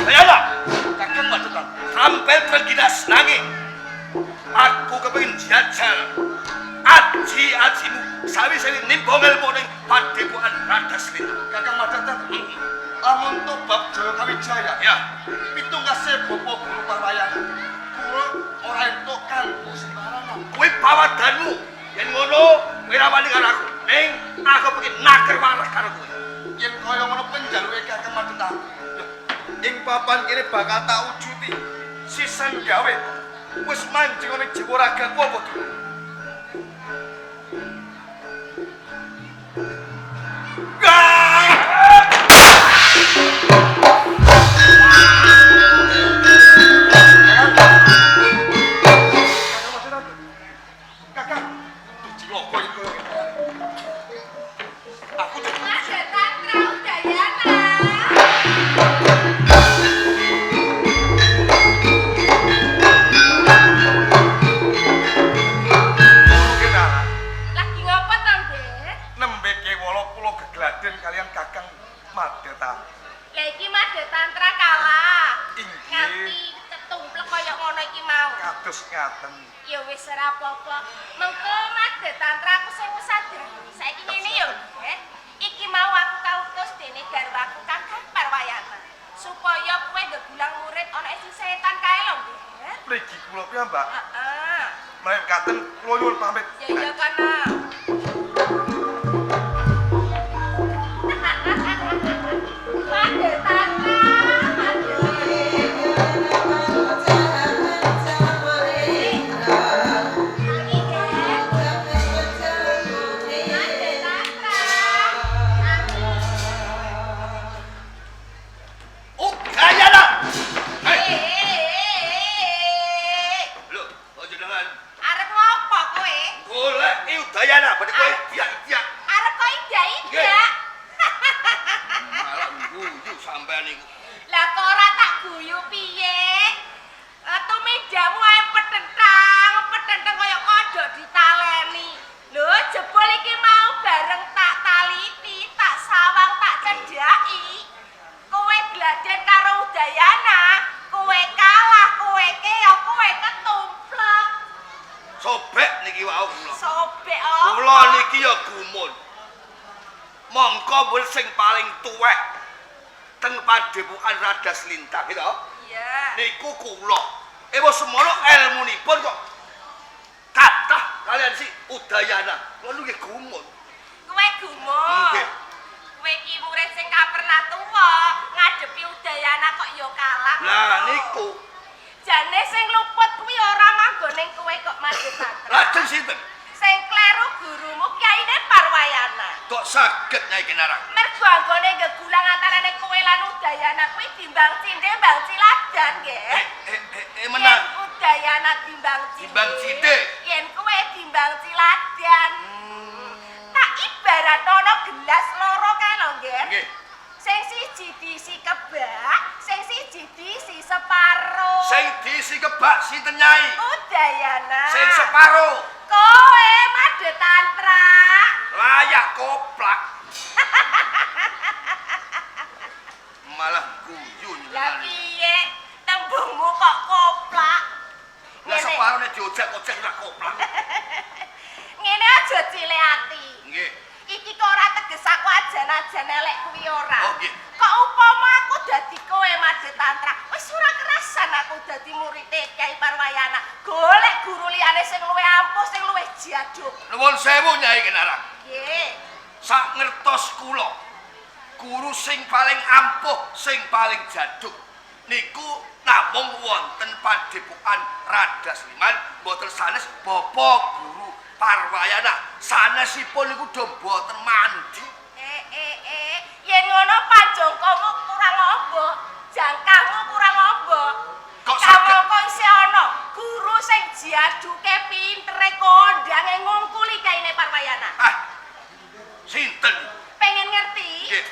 Ayala, Kakang Madetan, tampil trengginas nanging aku kepengin jajal aji-ajimu sawise nimbong ilmu ning padepokan Radas Lintang. Kakang Madetan, lamun to bab Jaya Kawijaya, Ya, pitungkase Bapak Guru Parwayana. Kula ora entuk kanggo sembarangan. Kuwi pawadanmu. Yen ngono, kowe ra wani karo aku. Ning aku pengin naker waras karo kowe. Yen kaya ngono penjaluke Kakang Madetan, ing papan kene bakal tak wujuti. Sisan gawe wis manjing ning jiwa ragaku apa durung? Kakang Madetan. Kakang, duh cilaka yen kaya ngene. Aku dadi Madetantra Udayana. Guru Kinara. Lagi ngopo to, Ndek? Nembe kewala kula gegladen kalian Kakang Madetan. Lah iki Madetantra kalah. Inggih. Nganti ketumplek kaya ngono iki mau. Kados ngaten. Ya wis ora apa-apa. Mengko Madetantra aku sing wis sadar. Saiki ngene ya, Ndek. Iki mau aku kautus dene garwaku Kakang Parwayana. Supaya kowe ngegulang murid ana sing setan kae lho, Ndek. Mriki kula piyambak. Heeh. Menawi mekaten kula nyuwun pamit. Ya ya kana. Madetantra, Udayana. Hei, lho, kok jenengan Arep ngopo kowe? golek Udayana badhe kowe biak-biak. Arep kok idak-idak? Malah guyu sampean niku. Lah kok ora tak guyu piye? Tumindamu ae petentang, petentang kaya kodhok ditaleni. Lho, jebul iki mau bareng tak taliti, tak sawang, tak cedhaki. Kowe gladen karo Udayana, kowe kalah, kowe keok, kowe ketumplek. Sobek niki wau kula. Sobek apa? Kula niki ya gumun. Mongko mbul sing paling tuwek teng padepokan Radas Lintang gitu. Iya. Niku kula. Ewa semono elmunipun kok kathah kalian si Udayana. Kula nggih gumun. Kowe gumun. Nggih. Kowe iki murid sing kaperna tuwa, ngadepi Udayana kok ya kalah. Lah niku Jane sing luput kuwi ora manggon ning kowe kok Madetantra. lajeng sinten? Sing kleru gurumu Kyaine Parwayana. Kok saged Nyai Kinarang? Mergo anggone gegulang antarane kowe lan Udayana kuwi timbang cindhe mbang ciladan nggih. Eh menang. Yen Udayana timbang cindhe. Timbang cindhe. Yen kowe timbang ciladan. Tak ibaratana gelas loro kae lho nggih. Nggih. Sing siji diisi kebak, sing siji diisi separo. Sing diisi kebak sinten Nyai? Udayana. Sing separo Kowe Madetantra. layak koplak. Malah guyu Lah njenengan. piye? Tembungmu kok koplak? Lah Ngene. separo nek diojek-ojek ora koplak. Ngene aja cilik ati. Nggih. Iki kok ora teges aku ajan-ajan elek kuwi ora. Oh, nggih. Kok upama aku dadi kowe Madetantra, wis ora kerasan aku dadi muride Kyai Parwayana. Golek guru liyane sing luwih ampuh, sing luwih jaduk. Nuwun sewu Nyai Kinarang. Nggih. Sak ngertos kula, guru sing paling ampuh, sing paling jaduk niku namung wonten padepokan Radas Liman, mboten sanes Bapak Guru Parwayana. Sanesipun niku do mboten mandi. Eh eh eh, yen ngono panjangkamu kurang amba, jangkahmu kurang amba. Kok saged? Kamangka isih ana guru sing jaduke pintere kondange ngungkuli Kyaine Parwayana. Ah. Sinten? Pengen ngerti? Nggih.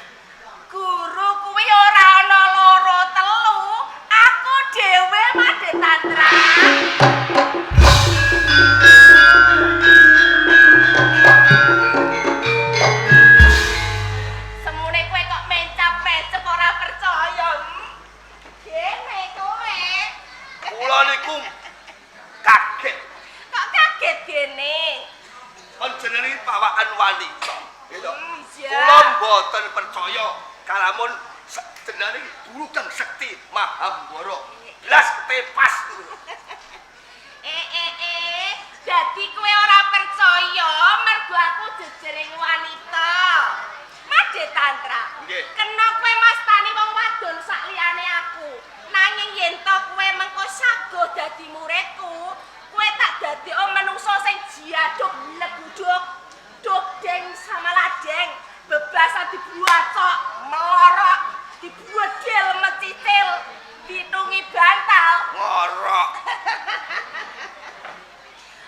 Guru kuwi ora ana loro telu. guru kang sekti Mahambara. Blas ketepas. Eh eh eh, dadi kowe ora percaya mergo aku jejering wanita. Made Tantra. Nggih. Kena kowe mastani wong wadon sak liyane aku. Nanging yen to kowe mengko sago dadi muridku, kowe tak dadekno menungso sing jaduk leguduk, dodeng samaladeng, bebasan dibuacok, melorok, dibuedel mecicil, ditungi bantal. Ngorok.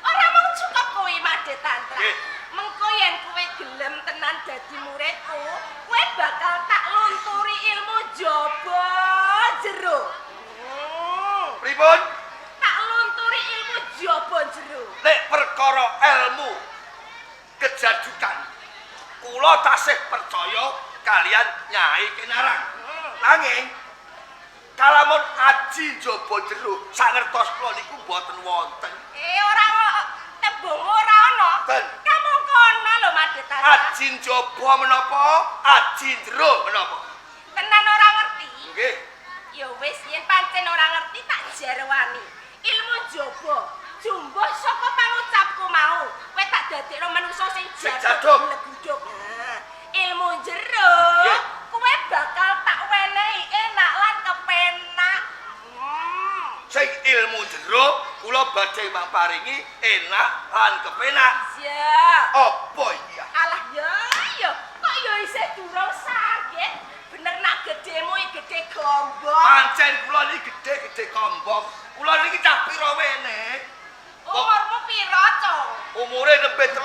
Ora mung cukup kuwi Made Tantra. Nggih. Mengko yen kowe gelem tenan dadi muridku, kowe bakal tak lunturi ilmu jaba jero. Pripun? Tak lunturi ilmu jaba jero. Nek perkara ilmu kejadukan, kula tasih percaya kalian Nyai Kinarang. Nanging kalamun aji njaba jero sangertos kula niku mboten wonten. Eh, ora tembung ora ana. Ten. Kamangka ana lho Made Tantra. Aji njaba menapa? Aji jero menapa? Tenan ora ngerti? Nggih. Ya wis yen pancen ora ngerti tak jarwani. Ilmu jaba jumbuh saka pangucapku mau. Kowe tak dadekno manungsa sing Sing jaduk jaduk. leguduk. Nah, ilmu jero Nggih. kowe bakal tak wenehi enak lan kepenak. Sing ilmu jero kula badhe maparingi enak lan kepenak. Iya. Apa iki? Alah ya ya, kok ya isih durung sakit. Bener nak gedhemu iki gedhe gombong. Pancen kula niki gedhe-gedhe gombong. Kula niki cah pira wene? Umurmu pira, Cong? Umure nembe 35.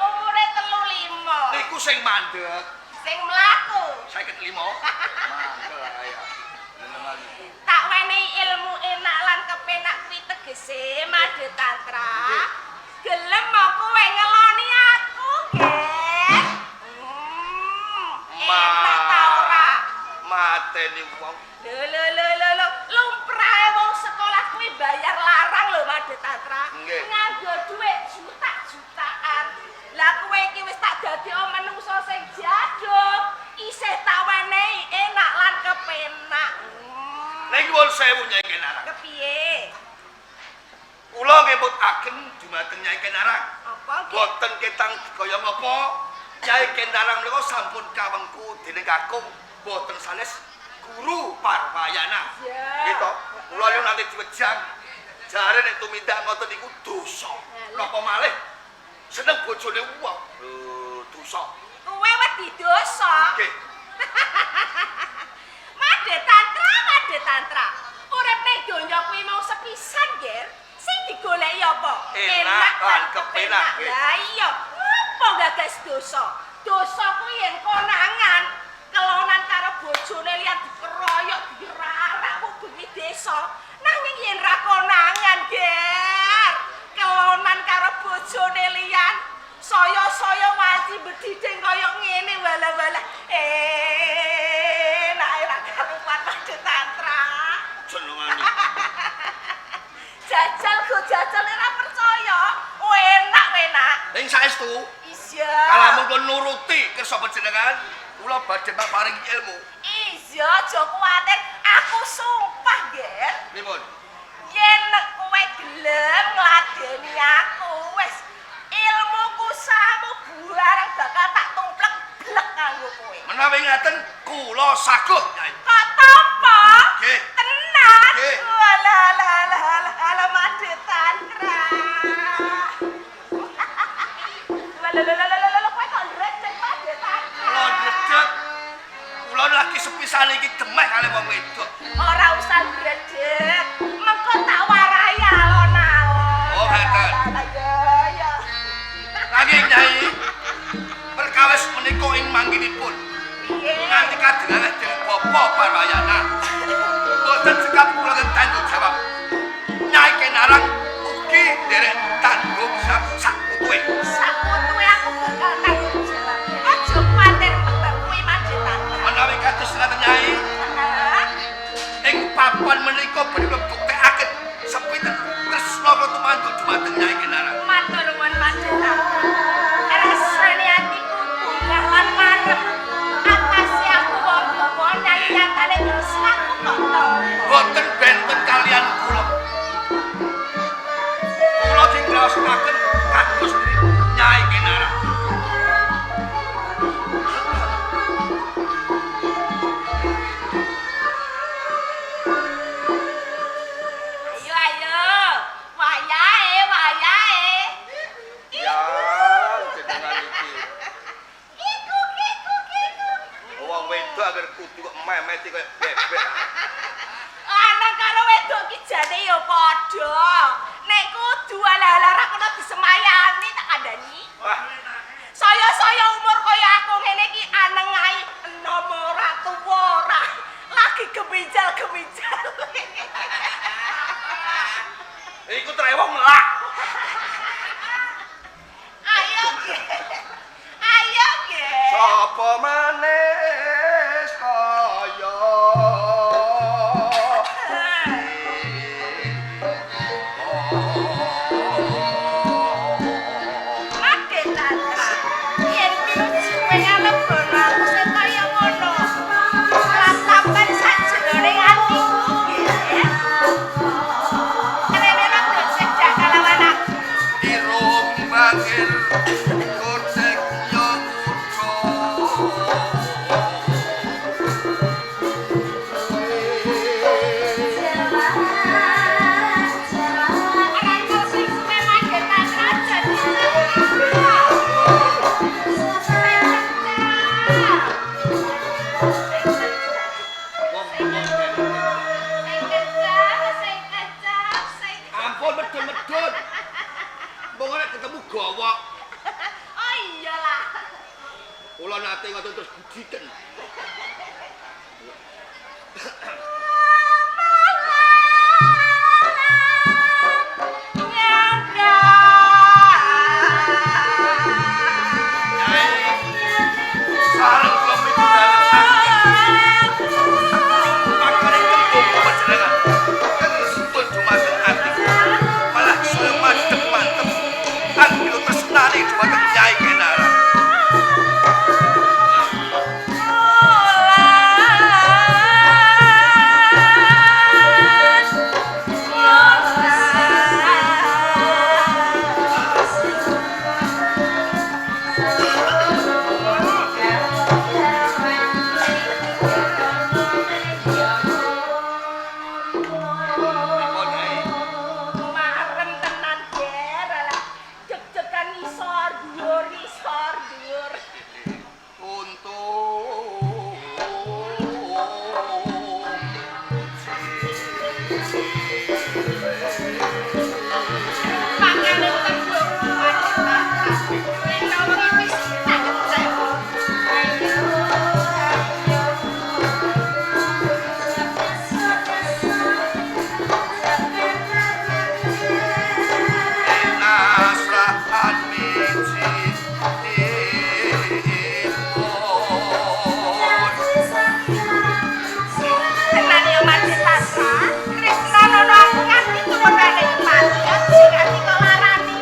Umure 35. Niku sing mandek Sing mlaku. 55. Mangkel ae. Jenengan iku. Tak wenehi ilmu enak lan kepenak kuwi tegese Made Tantra. Gelem mau kowe ngeloni aku, Ger? Enak ta ora? Mateni wong. Lho lho lho lho lho, lumrahe wong sekolah kuwi bayar larang lho Made Tantra. Nggih. Nganggo dhuwit juta-jutaan. Lah kowe iki wis tak dadekno menungso sing jaduk, isih tak wenehi enak lan kepenak. Nek nyuwun sewu Nyai Kinarang. Kepiye? Kula ngemutaken dumateng Nyai Kinarang. Apa nggih? Boten ketang kaya ngapa Nyai Kinarang menika sampun kawengku dening kakung boten sanes guru Parwayana. Iya. Gitu. Kula niku nanti diwejang. Jare nek tumindak ngoten niku dosa. Napa malih seneng bojone wong. Lho, dosa. Kowe wedi dosa. Nggih. Made Tantra, Made Tantra. Urip ning donya kuwi mau sepisan, Ger. Sing digoleki apa? Enak lan kepenak, nggih. Lah iya, ngopo gagas dosa? Dosa kuwi yen konangan, kelonan karo bojone liyan dikeroyok, dirarak bengi desa. Nanging yen ra konangan, Ger, kelonan karo bojone liyan, saya-saya wanci bediding kaya ngene wala-wala. Enak ora karuan Made Tantra. Jenengan iki. Jajal go jajal ora percaya. Enak enak. Ning saestu Iya. kalamun kula nuruti kersa panjenengan, kula badhe maparingi ilmu. Iya, aja kuwatir. Aku sumpah, Ger. Pripun? Yen kowe gelem ngladeni aku, wis ilmuku samu barang bakal tak tumplek blek kanggo kowe. Menawi ngaten kula saguh, Nyai. Kok tampa? Nggih. Tenan. Nggih. Walah lah lah lah lah Made Tantra. Walah lah lah lah lah kowe kok ndredeg Made Tantra. Kula ndredeg. Kula lagi sepisan iki demek kalih wong wedok. Ora usah ndredeg. Mengko tak warai alon-alon. Oh, ngaten. Lah ya ya. Nanging Nyai, perkawis menika ing mangginipun Piye? nganti kadengaran dening Bapak Parwayana. Boten cekap kula tanggung jawab. Nyai Kinarang ugi nderek tanggung jawab sak putuhe. Sakutuwe aku bakal tanggung jawab. Aja kuwatir bab kuwi Made Tantra. Menawi kados ngaten Nyai, Heeh. ing papan menika badhe kula buktekaken sepinten tresna kula tumanduk dumateng Nyai Kinarang. Matur nuwun Made Tantra. Rasane atiku bungah lan marem atase Ditampa. Boten benten kalian kula. Kula dingraosaken kados Nyai Kinara. Ayo ayo. Wayahe, wayahe. Ya, jenengan iki. Iku iku iku. Wong wedok agar kudu kok memeti kaya bebek. Lanang karo wedok ki jane ya padha. Nek kudu ala-ala ra kena disemayani tak kandhani. Wah, Saya-saya umur kaya aku ngene iki aneng ae enom ora tuwa ora. Lagi geminjal-geminjal. Iku trewo melak. Ayo ge. Ayo ge. Sapa manis kaya Mate tata. Yen pinuju ngalebono aku sing kaya ngono. Latapan sajroning atiku ge. Rene rada cedhak kalawan aku. Irung bangir godhek yo kutha. Rangkul sing suwe mate tata jadi cedhak. Sing kecap, sing kecap, sing Ampun medun-medun. Mbok nek ketemu gowok, Oh iyalah. Kula nate ngoten terus budiken. Nyai, sareng kula pitudahan pakane tembung panjenengan. Kang dumateng atiku malah saya madhep mantep. Anggil tresnane dumateng Nyai Kenara. Pripun, Nyai? Marem tenan ger alah deg-degan isor dhuwur isor dhuwur. Untuk Pakane tembung wanita. Rena wengi wis tak kecek. Ayo Nasrahan miji dipun. Tenan ya Made Tatra. Krisna nono aku nganti tumurane pati aja nganti kok larani.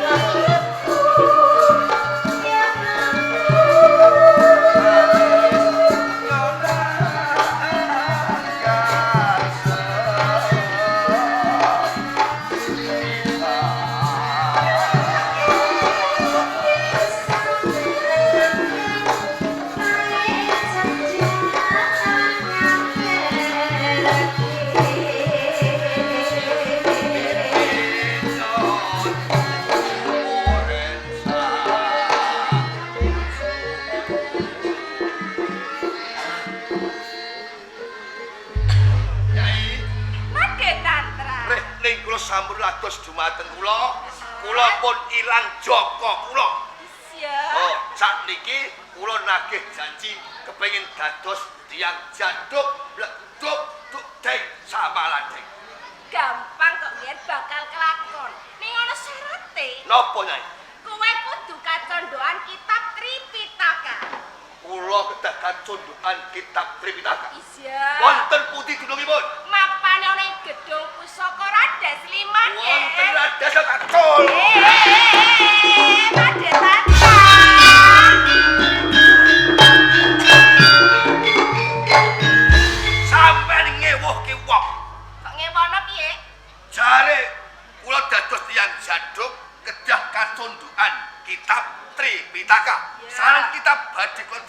Nyai, Made Tatra. reh ning kula sampun lados dumateng kula, kula pun ilang jaka kula. Iya. Oh, sakniki kula nagih janji kepengin dados tiyang jaduk bleduk duk deng samaladeng. Gampang kok yen bakal kelakon. Ning ana syarate. Napa, Nyai? Kowe kudu kacondoan kitab Tripitaka. Kula kedah kacondokan kitab Tripitaka. Iya. Wonten pundi dunungipun? Mapane ana ing gedung pusaka Raden Sliman. Wonten Raden Kacul. Made Tatra. Sampeyan ngewuhke wong.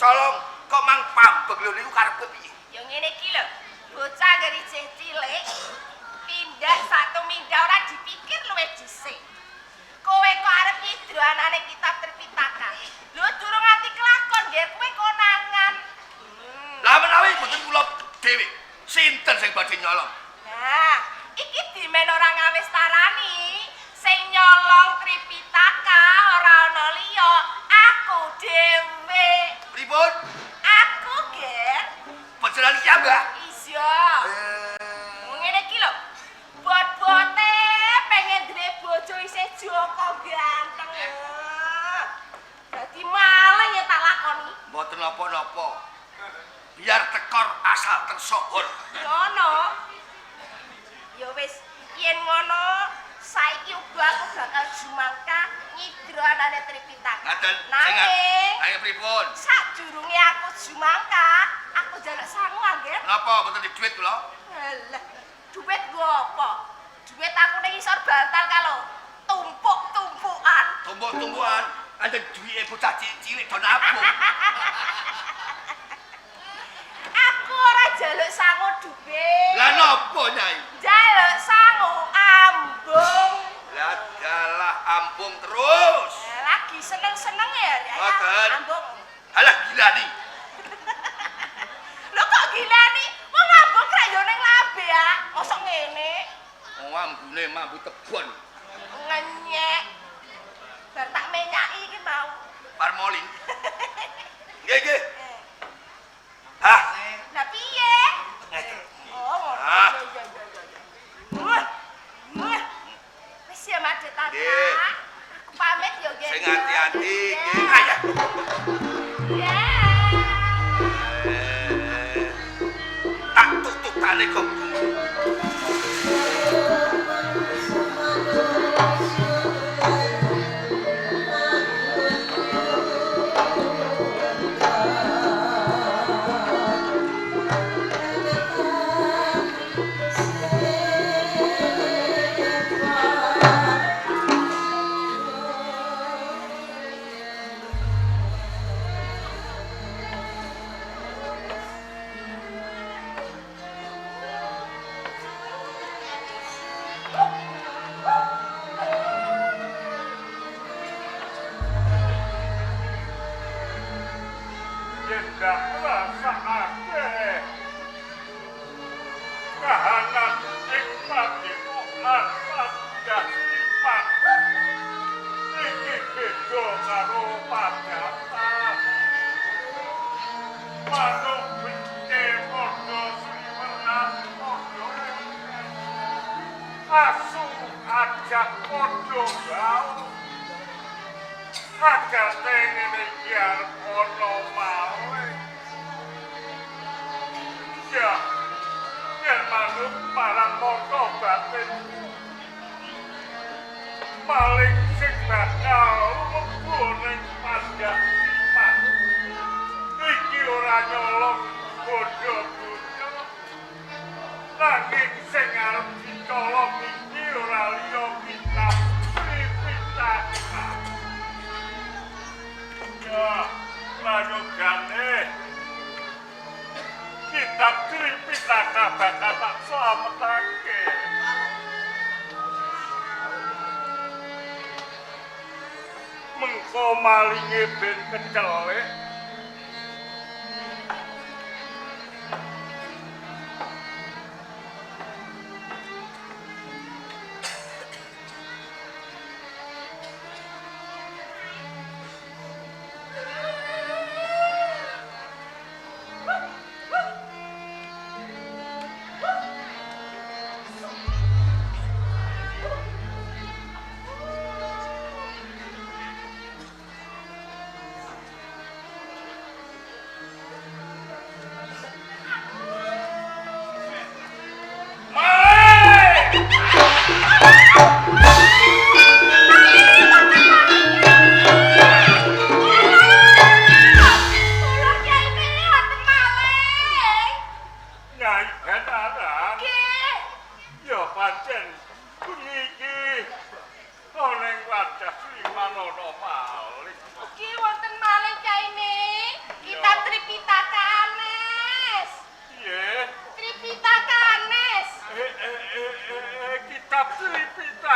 dicolong kok mang pambek lho niku karepe piye? Ya ngene iki lho, bocah ngger isih cilik pindah sak tumindak ora dipikir luwih dhisik. Kowe kok arep nyidro anane kitab Tripitaka. Lho durung nganti kelakon nggih kowe konangan. Lah menawi mboten kula dhewe, sinten sing badhe nyolong? Nah, iki dimen ora ngawestarani. Sing nyolong Tripitaka ora ana liya, aku dhewe. Pripun? Aku, Ger. Panjenengan ki, Mbak? Iya. Ngene iki lho. Bot-bote pengen duwe bojo isih Joko ganteng. Dadi maling ya tak lakoni. Mboten napa-napa. Biar tekor asal tersohor. Ngono. Ya wis, yen ngono saiki uga aku bakal jumangka nyidro anane Tripitaka. Ngaten. Nanging Ayo pripun? sadurunge aku jumangka, aku njaluk sangu anggere. Napa mboten di dhuwit kula? Alah, duit nggo apa? Duit aku ning isor bantal kalau tumpuk-tumpukan. Tumpuk-tumpukan, anjen duwike bocah cilik-cilik do nabung. Aku ora njaluk sangu duit. Lah napa, Nyai? Njaluk sangu ambung. Lah dalah ambung terus. Lagi seneng-seneng ya, ya. Mboten. Ambung. Halah gila nih. Lho kok gila nih? Wong ambung krak yo ning lambe ya. Mosok ngene. Wong ambune mambu tebon. Ngenyek. Bar tak menyaki iki mau. Parmolin. Nggih, nggih. Hah. Lah piye? Ngeten. Oh, ngono. Ah. Iya, iya, iya, iya. Wah. Wah. Wis ya Madhe Tata. Nggih. Aku pamit ya, nggih. Sing ati-ati, nggih. Ya. Ayah. Ya. Eh, tak tututane kok. Yen gak ngrasakake kahanan ing padepokan Pandhasiman iki beda karo padatan manuk bence padha sriweran padha asu ajak padha bau Agate ngene iki arep ana maling. Ya, yen manut marang mata batin. Maling sing bakal mlebu ning Pandhasiman. Iki ora nyolong bondo dunya. Nanging sing arep dicolong iki ora liya kitab Tripitaka. Ya, layogane kitab Tripitaka bakal tak slametake. Mengko malinge ben kecelek.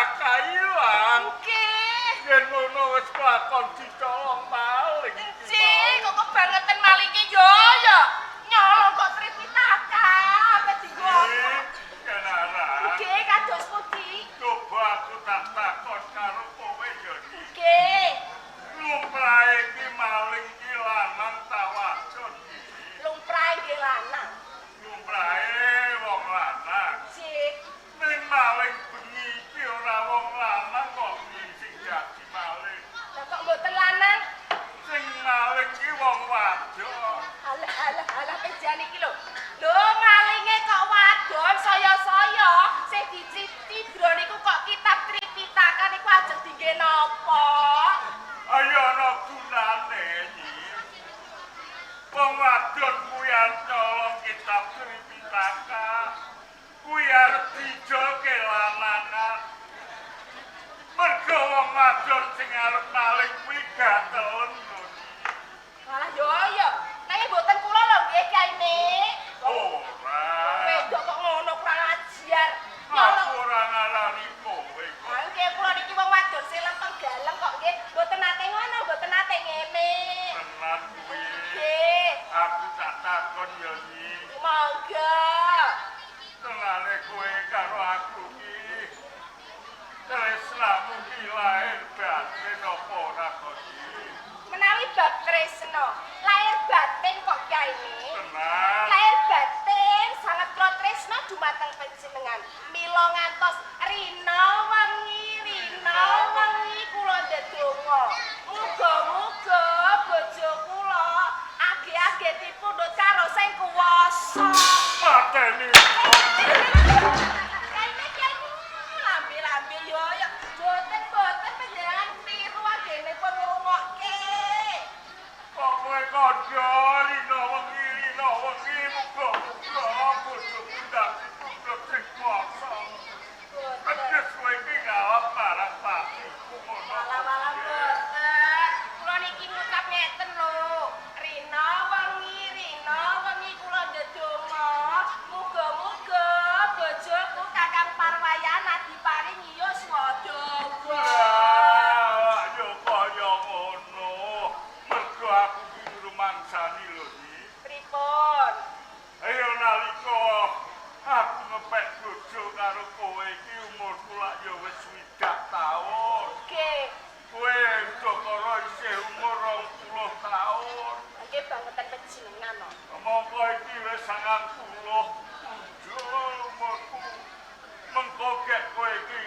Tripitaka ilang. Nggih. Yen ngono wis kelakon dicolong maling iki Nggih, mau. kok kebangetan malinge yo yo. Nyolong kok Tripitaka, apa dienggo apa? Eh, Ken Arok. Nggih, kados pundi? Coba aku tak takon karo kowe ya, Nyi. Nggih. Lumrahe iki maling iki lanang ta wadon iki? Lumrahe nggih lanang. Lumrahe wong lanang. Nggih. Ning maling bengi iki ora wong lanang kok sing dadi maling. Lah kok mboten lanang? Sing maling iki wong wadon. Alah alah alah pejan iki lho. Lho malinge kok wadon saya-saya sing dicidra niku kok kitab Tripitaka niku ajeng dingge napa? Ayo ana gunane, Nyi. Wong wadon kuwi arep nyolong kitab Tripitaka. Kuwi arep dijolke lanangan. Mergo wong wadon sing arep maling kuwi gatelen lho, Nyi. Walah yo yo. Nanging mboten kula lho nggih Kyaine. Ora. Wedok kok ngono kurang ajar. Aku Nyolong. ora ngarani kowe kok. Ah, nggih kula niki wong wadon sing lempeng galeng kok nggih. Mboten nate ngono, mboten nate ngene. Tenan kuwi. Nggih. Aku tak takon ya, Nyi. Monggo. Tenane kowe karo aku ki. Tresnamu ki lahir batin apa ora kok, Nyi? Menawi bab tresna, lahir batin kok Kyaine. Tenan. Lahir batin sanget kula tresna dumateng panjenengan. Mila ngantos rina wengi kula ndedonga. Muga-muga bojo kula age-age dipundhut karo sing kuwasa. Mateni. Kyaine Kyaine lambe-lambe yo yo boten-boten panjenengan kliru agene pun ngrungokke. Kok kowe kandha rina wengi muga-muga bojoku ndak dipundhut sing kuwasa. Boten. Teges kowe iki ngalap marang patiku ngono. Walah-walah boten. Kula niki ngucap ngeten lho. Rina wengi kula ndedonga, muga-muga bojoku Kakang Parwayana diparingi yuswa dawa. Wah, yo kaya ngono. Mergo aku ki rumangsani lho, Nyi. Pripun? Ayo nalika aku ngepek bojo karo kowe iki umurku lak ya wis 60 taun. Nggih. Kowe Jokoro isih umur 20 taun. Nggih bangetan panjenengan no. Mongko iki wis 90 punjul umurku. Mengko gek kowe iki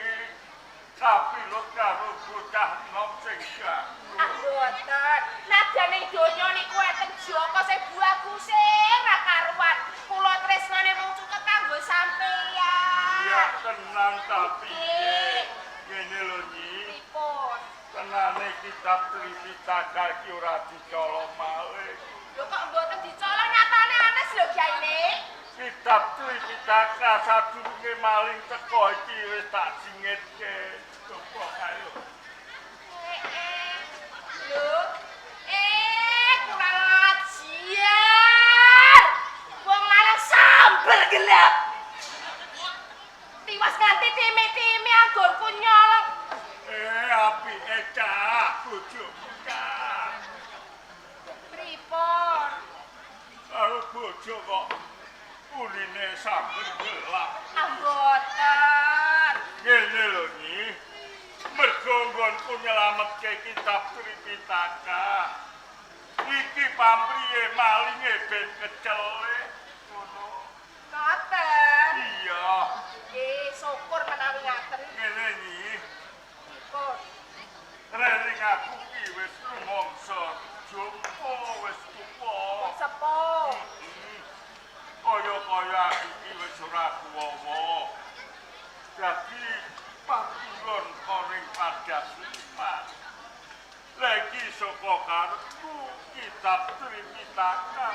kapilut karo bocah nom sing gak. Ah boten. Nadyan ing donya niku enten jaka sing baguse ra karuan. Kula tresnane mung cukup kanggo sampeyan. Ya tenan tapi Nggih. ngene lho, Nyi. Pripun? Tenane kitab Tripitaka iki ora dicolong malih. Lho kok mboten dicolong nyatane anes lho Kyaine. Kitab Tripitaka sadurunge maling teko iki wis tak singitke. Coba kae lho. Eh, eh. Lho. Eh, kurang ajar. Wong lanang samber gelap. Tiwas nganti timi-timi anggonku nyolong. Eh, apike cah, bojoku cah. Pripun? Karo bojo kok unine samber gelap. Ah mboten. Ngene lho, Nyi. Mergo nggonku nyelametke kitab Tripitaka. Iki pamriye malinge ben kecele ngono. Ngoten. Iya, Nggih, syukur menawi ngaten. ngene Nyi. Pripun? Rening aku ki wis rumangsa jompo wis tuwa. Wong sepuh. Kaya-kaya aku ki wis ora kuwawa. Dadi patulon koring padasliman. Lagi saka karepku kitab Tripitaka.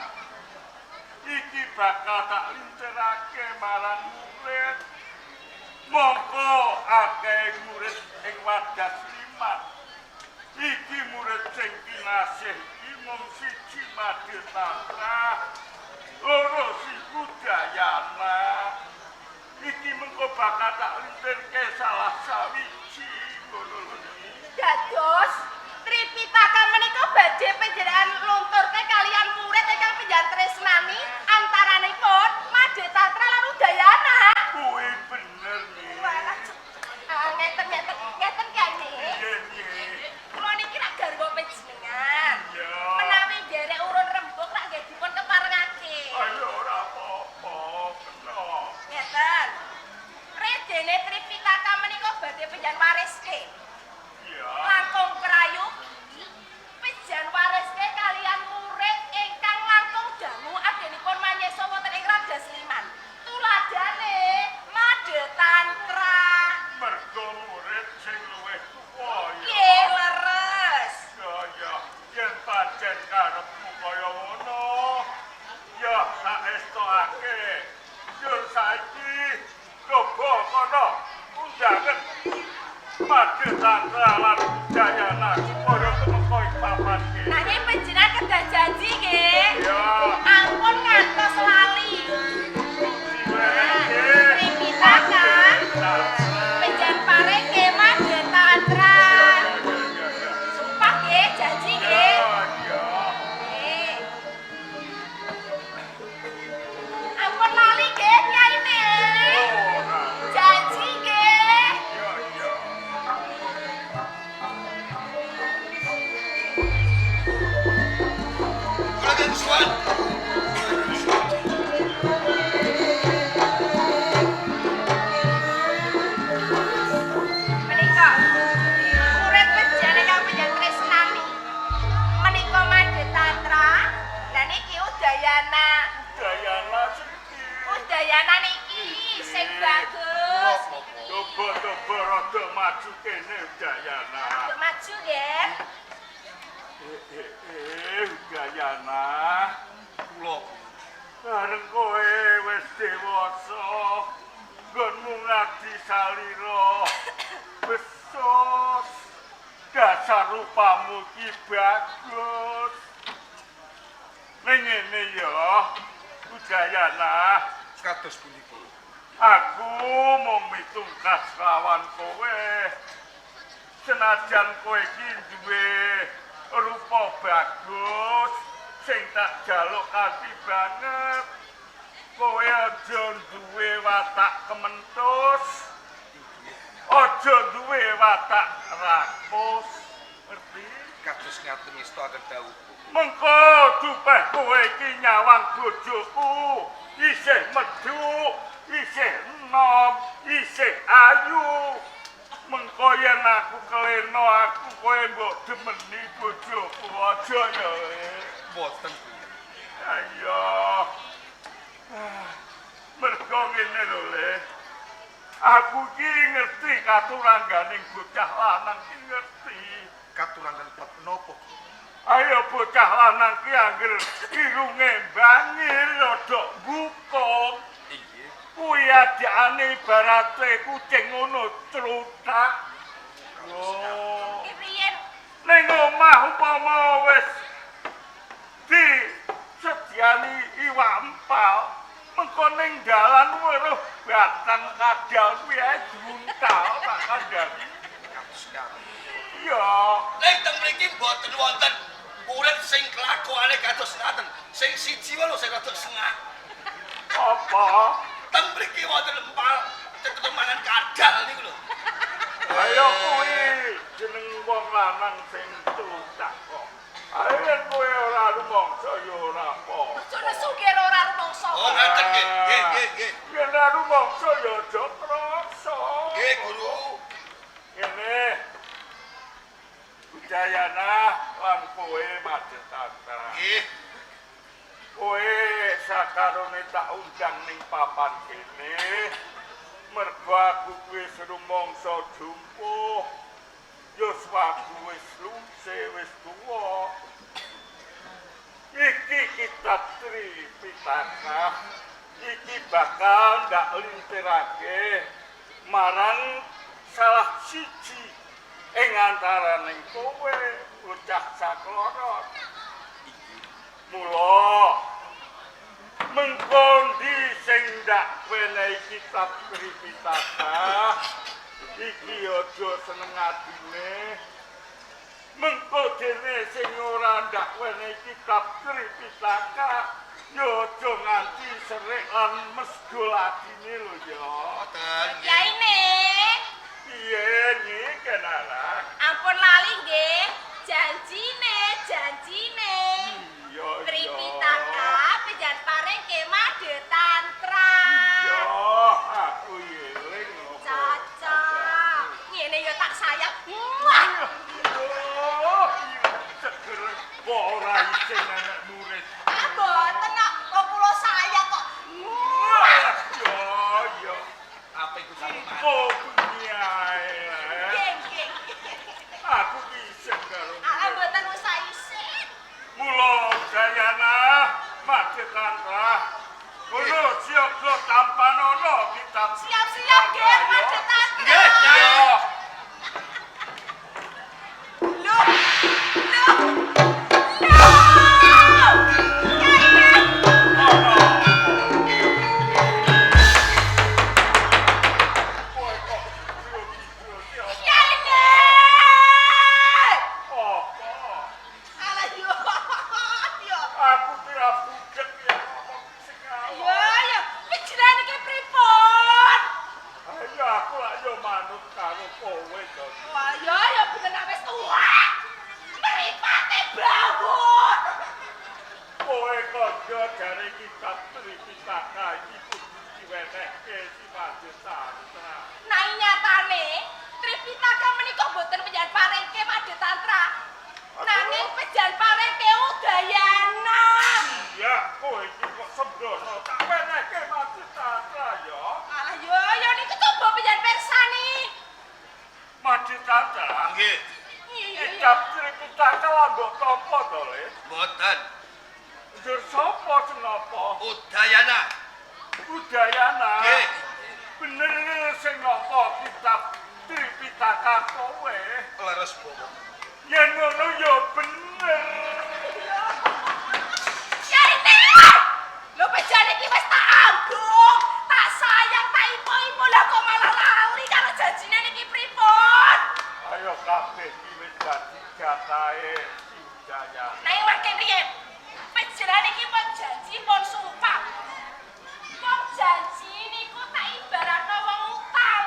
Iki bakal tak lintirake marang murid. Mongko akeh murid ing Wadasliman. Iki murid sing kinasih iki mung siji Madya Tantra, loro si Budayana. Iki mengko bakal tak lintirke salah sawiji ngono lho. Dados Tripitaka menika badhe panjenengan lunturke kaliyan murid ingkang panjenengan tresnani antaranipun Madetantra lan Udayana. Kuwi bener nih. Walah. Ah, ngeten ngeten ngeten Kyai. Nggih, nggih. Kula niki rak garwa panjenengan. Iya. Menawi nderek urun rembug rak nggih dipun keparengake. Ayo ora apa-apa, kena. Ngeten. Redene Tripitaka menika badhe panjenengan wariske. Iya. Langkung prayogi pijan wariske kaliyan murid ingkang langkung dangu anggenipun manyesa wonten ing Raja Sliman. Tuladhane Madetantra. Mergo murid sing luwih tuwa ya. Nggih, leres. Ya ya, yen pancen karepmu kaya ngono, ya tak estokake. Yur saiki coba kono undangen Madetantra lan Udayana supaya tumeka ing papan iki. Nanging panjenengan kedah janji nggih. Ya. Ampun ngantos lali. Diwereke. Tripitaka. Panjenengan parengke Madetantra. Ya ya ya. Sumpah nggih, janji nggih. Ya ya. Nggih. Ampun lali nggih, Kyaine. Ora. Janji nggih. Ya ya. Kula nggih suwun. Menika murid panjenengan ingkang panjenengan tresnani. Menika Madetantra. Lah niki Udayana. Udayana sing Udayana niki sing bagus. Coba-coba rada maju kene Udayana. Rada maju nggih. Udayana. Kula Bareng kowe wis dewasa, nggonmu ngabdi salira. Besos. Dasar rupamu ki bagus. Ning ngene ya, Udayana. Kados pundi kula? Aku mung mitungkas lawan kowe. Senajan kowe iki duwe rupa bagus, sing tak jaluk kanthi banget. Kowe aja duwe watak kementus. Aja duwe watak rakus. Ngerti? Kados ngaten ngestokaken dawuh. Mengko dupeh kowe iki nyawang bojoku, isih medhuk, isih enom, isih ayu. Mengko yen aku keleno aku kowe mbok demeni bojoku aja ya. Mboten kuwi. Ayo. Mergo ngene lho, Le. Aku iki ngerti katurangganing bocah lanang iki ngerti. Katuranggan bab napa? Ayo bocah lanang ki angger irunge bangir rada bukung. Inggih. Kuwi adikane ibarate kucing ngono truthak. Oh. Ki riyen Ning omah upama wis disediani iwak empal, mengko ning dalan weruh batang kadal kuwi ae diuntal tak kandhani. Kados ngaten. Ya. Ning teng mriki mboten wonten murid sing kelakuane kados ngaten. Sing siji wae lho sing rada sengak. Apa? Teng mriki wonten empal tetep mangan kadal niku lho. Ayo kuwi jeneng wong lanang sing truthak kok. Ayo yen kowe ora rumangsa ya ora apa. aja nesu kira ora rumangsa. Oh ngaten nggih. Nggih nggih nggih. Yen ora rumangsa ya aja krasa. Nggih guru. Ngene. Udayana lan kowe Madetantra. Nggih. Kowe sakarone tak undang ning papan kene. Mergo aku kuwi rumangsa jumpuh. Yuswaku wis lumse wis tuwa. Iki kitab Tripitaka. Iki bakal ndak lintirake marang salah siji ing antaraning kowe bocah sakloro. Mula mengko ndi sing ndak ndak wenehi kitab Tripitaka iki aja seneng atine. Mengko dene sing ora ndak wenehi kitab Tripitaka ya aja nganti serik lan mesgul atine lho ya. Mboten. Yaine, Piye nyi kenalan? ampun lali nggih. Janjine, janjine. Iya, iya. Tripitaka pijan paring kemah de tantra. Iya, aku eling apa. Cocok. Ngene ya tak sayang. Muah. Oh, seger kok ora isin anak murid. Ah, boten kok, kok kula sayang kok. Muah. Yo, yo. Apa iku sampeyan? Kok bengi ae. Nggih, nggih. Aku ki isin karo. Ah, mboten usah isin. Mula Dayana madhe tantra. Kono siaga tampanono kitab. Siap-siap nggih madhe tantra. Nggih, Nyai. Yo. Lho. Lho. Lho. Yaine. Ono. Kowe kok grogi-grogi apa? Yaine. Apa? Alah yo. Yo. Aku kira budek ya ngomong sing awak. Yo yo, pijiran iki pripun? Ayo aku lak yo manut karo kowe to. Wah, yo yo bener nek wis tuwa. Mripate bawon. Kowe kandha jare kitab Tripitaka iki kudu diwenehke si Madya Tantra. Nanging nyatane Tripitaka menika mboten pejan parengke Madya Tantra. Nanging pejan parengke Udayana. Iya, kowe iki kok sembrono tak wenehke Madya Tantra ya. Alah yo yo niku coba pejan persani. Madya Tantra. Nggih. Iya iya. Kitab Tripitaka lah mbok tampa to, Le. Mboten. Njur sapa senapa? Udayana. Udayana. Nggih. Bener sing napa kitab Tripitaka kowe? Leres Bapak. Yen ngono ya bener. Yaine. Lho pejan iki wis tak anggung, tak sayang, tak ipo-ipo lah kok malah lali karo janjine niki pripun? Ayo kabeh iki wis dadi jatahe si Udayana. Nanging makin riyen. Pejeran iki pun janji pun sumpah. Wong janji niku tak ibaratno wong utang.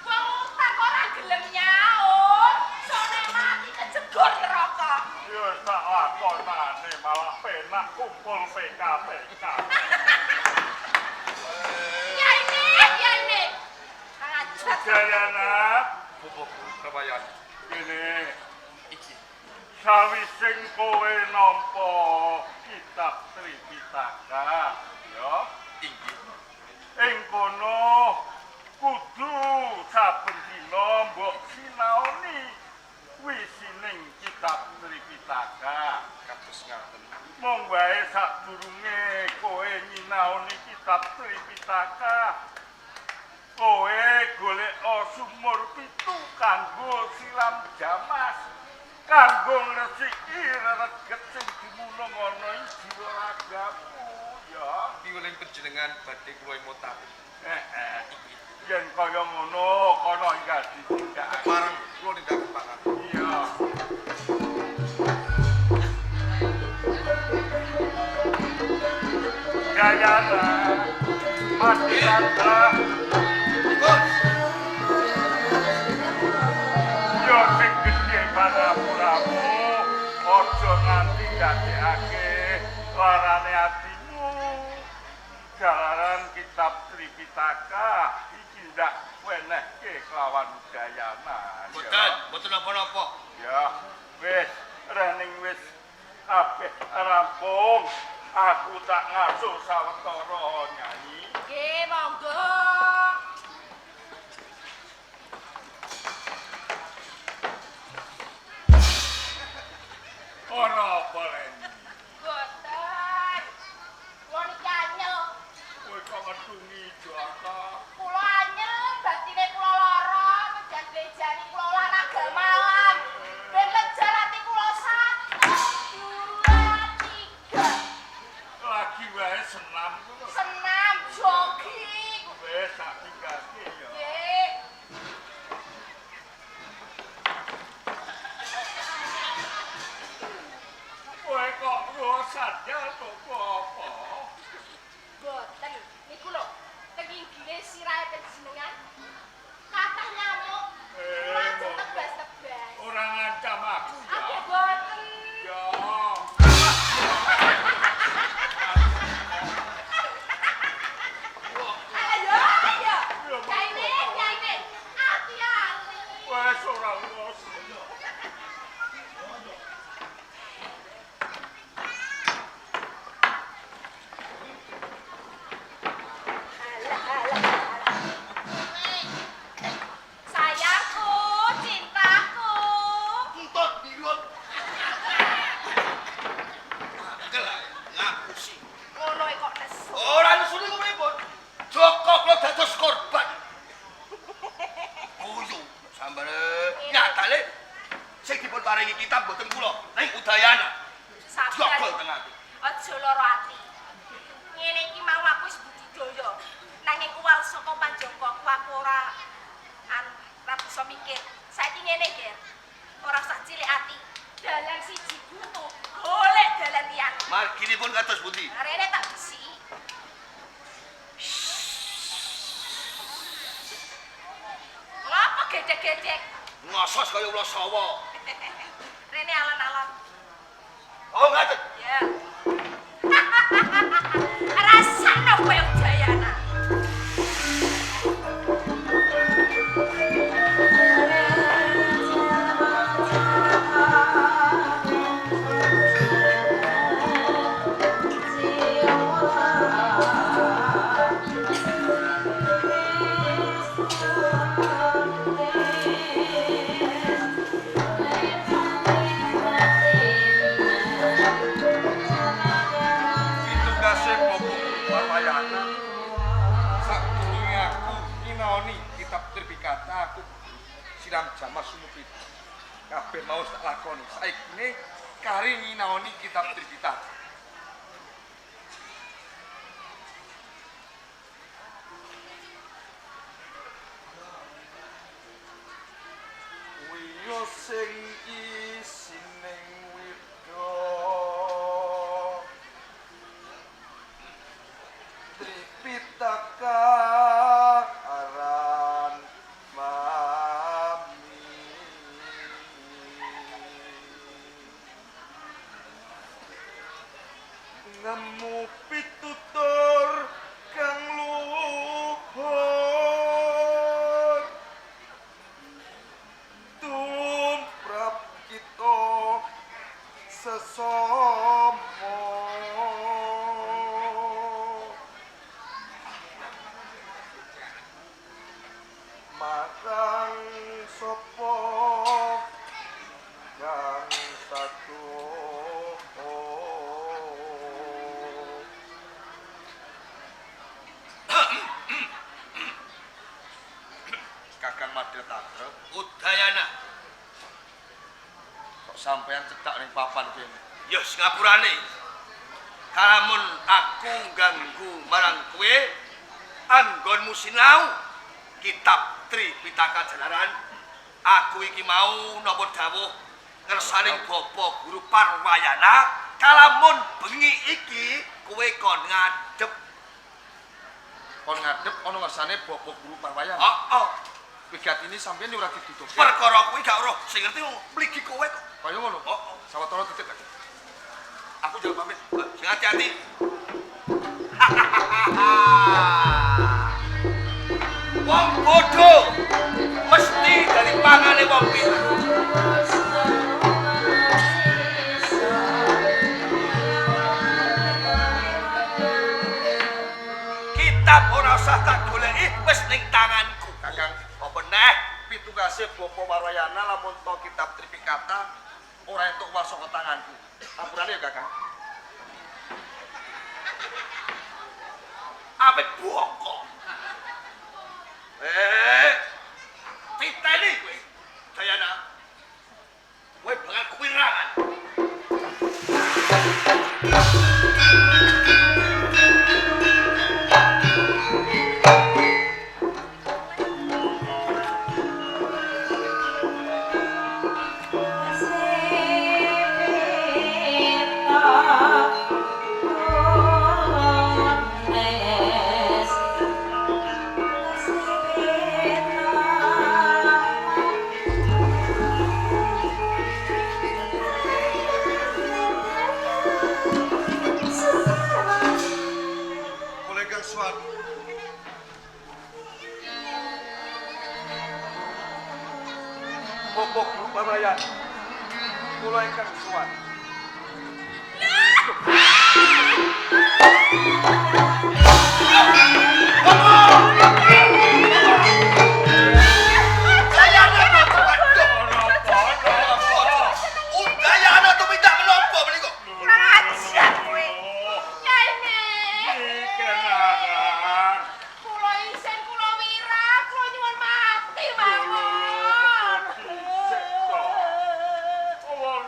Wong utang kok ora gelem nyaur, sone mati kejegor neraka. Ya sak lakonane malah penak kumpul PKPK. Yaine, yaine. Ajar. Udayana, Bapak kepayan. kene Iki. sawise kowe nampa kitab Tripitaka, ya. Inggih. Ing kono kudu saben dina mbok sinaoni wisining kitab Tripitaka. Kados ngaten. Mung wae sadurunge kowe nyinaoni kitab Tripitaka, kowe golek sumur pitu kanggo siram jamas, kanggo ngresiki rereget sing dumunung ana ing jiwa ragamu ya. Piweling panjenengan badhe kula emutaken. Heeh. Yen kaya ngono kono enggal ditindakake. Kepareng kula nindakaken Pak. Iya. Gayana Mati Tantra Pripun? yo sing gedhe pangapuramu aja nganti ndadekake larane atimu. Jalaran kitab Tripitaka iki ndak wenehke kelawan Udayana. Ya. Mboten, mboten napa-napa. Ya, wis rening wis kabeh rampung. Aku tak ngasuh sawetara Nyai. Nggih, monggo. Ana apa Leni? Boten. Kula niki anyel. Kowe kok metungi Jaka? Kula anyel, batine kula lara, mejan bejani kula olahraga malam. Ben lejar ati kula 1, 2, 3. Lagi wae senam ngono. Senam, jogging. kitab mboten kula, ning Udayana. Sabar. Jogol teng ati. Aja lara ati. Ngene iki mau aku wis budidaya. Nanging uwal saka panjangkaku aku ora anu ora bisa mikir. Saiki ngene, Ger. Ora usah cilik ati. Dalan siji butuh, golek dalan liyane. Marginipun kados pundi? Rene tak besi. Ngapa gedek-gedek? Ngosos kaya ula sawa. Rene alon-alon. Oh, ngaten. Ya. Rasane kowe Udayana. Pitugase Bapak Guru Parwayana. Sadurunge aku nyinaoni kitab Tripitaka aku siram jamas sumupit. Kabeh mau tak lakoni. Saikine kari nyinaoni kitab Tripitaka. Wiyo sing isining wirda Tripitaka aran mami nemu pitutur kang luhur tumrap kita sesama. Marang sapa kang satu. Kakang Madya Tantra, Udayana. Kok sampean cedak ning papan kene? Ya ngapurane. Kalamun aku ganggu marang kowe, anggonmu sinau kitab Tripitaka Jalaran, aku iki mau napa dawuh ngersaning Bapak Guru Parwayana, kalamun bengi iki kowe kon ngadhep. Kon ngadhep ana ngersane Bapak Guru Parwayana. Heeh. Wigatine sampeyan ora ditutupi. Perkara kuwi gak roh, sing ngerti wong mligi kowe kok. Kaya ngono. Heeh. Sawetara titik lagi. Aku njaluk pamit. Sing hati-hati. Wong bodoh mesti dari pangane wong pinter. Kitab ora usah tak goleki, wis ning tanganku. Kakang, apa neh? Pitugase Bapak Warayana lamun to kitab Tripitaka ora entuk war saka tanganku. Apurane ya, Kakang. Apik boko. Titeni kowe. Dayana. Kowe bakal kuwirangan. Kula ingkang suwan. Bapak Guru Parwayana. Kula ingkang suwan. Udayana tumindak menapa menika? Kurang ajar kowe. Yai ne. Iki aran. Kula isen kula wirah, kula nyuwun mati mawon. Wong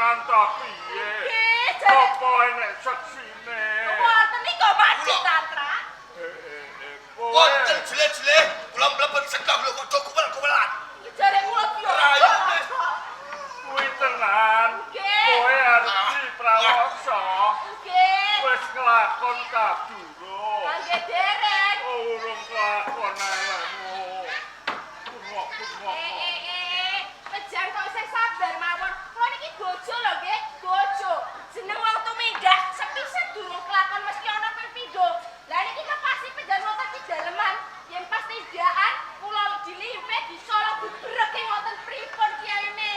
tenan ta piye? Nggih, jare Apa enek seksine? wonten niku Madya Kula. Tantra. Kowe Wonten jeleh-jeleh kula mlebet sedang lho kok kuwel-kuwelan. Jare kula ki yo. Rayune. Kuwi tenan. Nggih. Kowe arep prawaksa. Nggih. Wis kelakon kadurung. Kangge derek. Oh, urung kelakon awakmu. Bengok bengok. Eh, Pejan kok isih sabar mawon. Kula niki bojo lho nggih, bojo. Jeneng wong tumindak sepisan durung kelakon mesti ana ping pindho. Lah niki pasti pejan wonten pidaleman. Yen pas tindakan kula dilimpih disolok dibreke ngoten pripun kiyaine.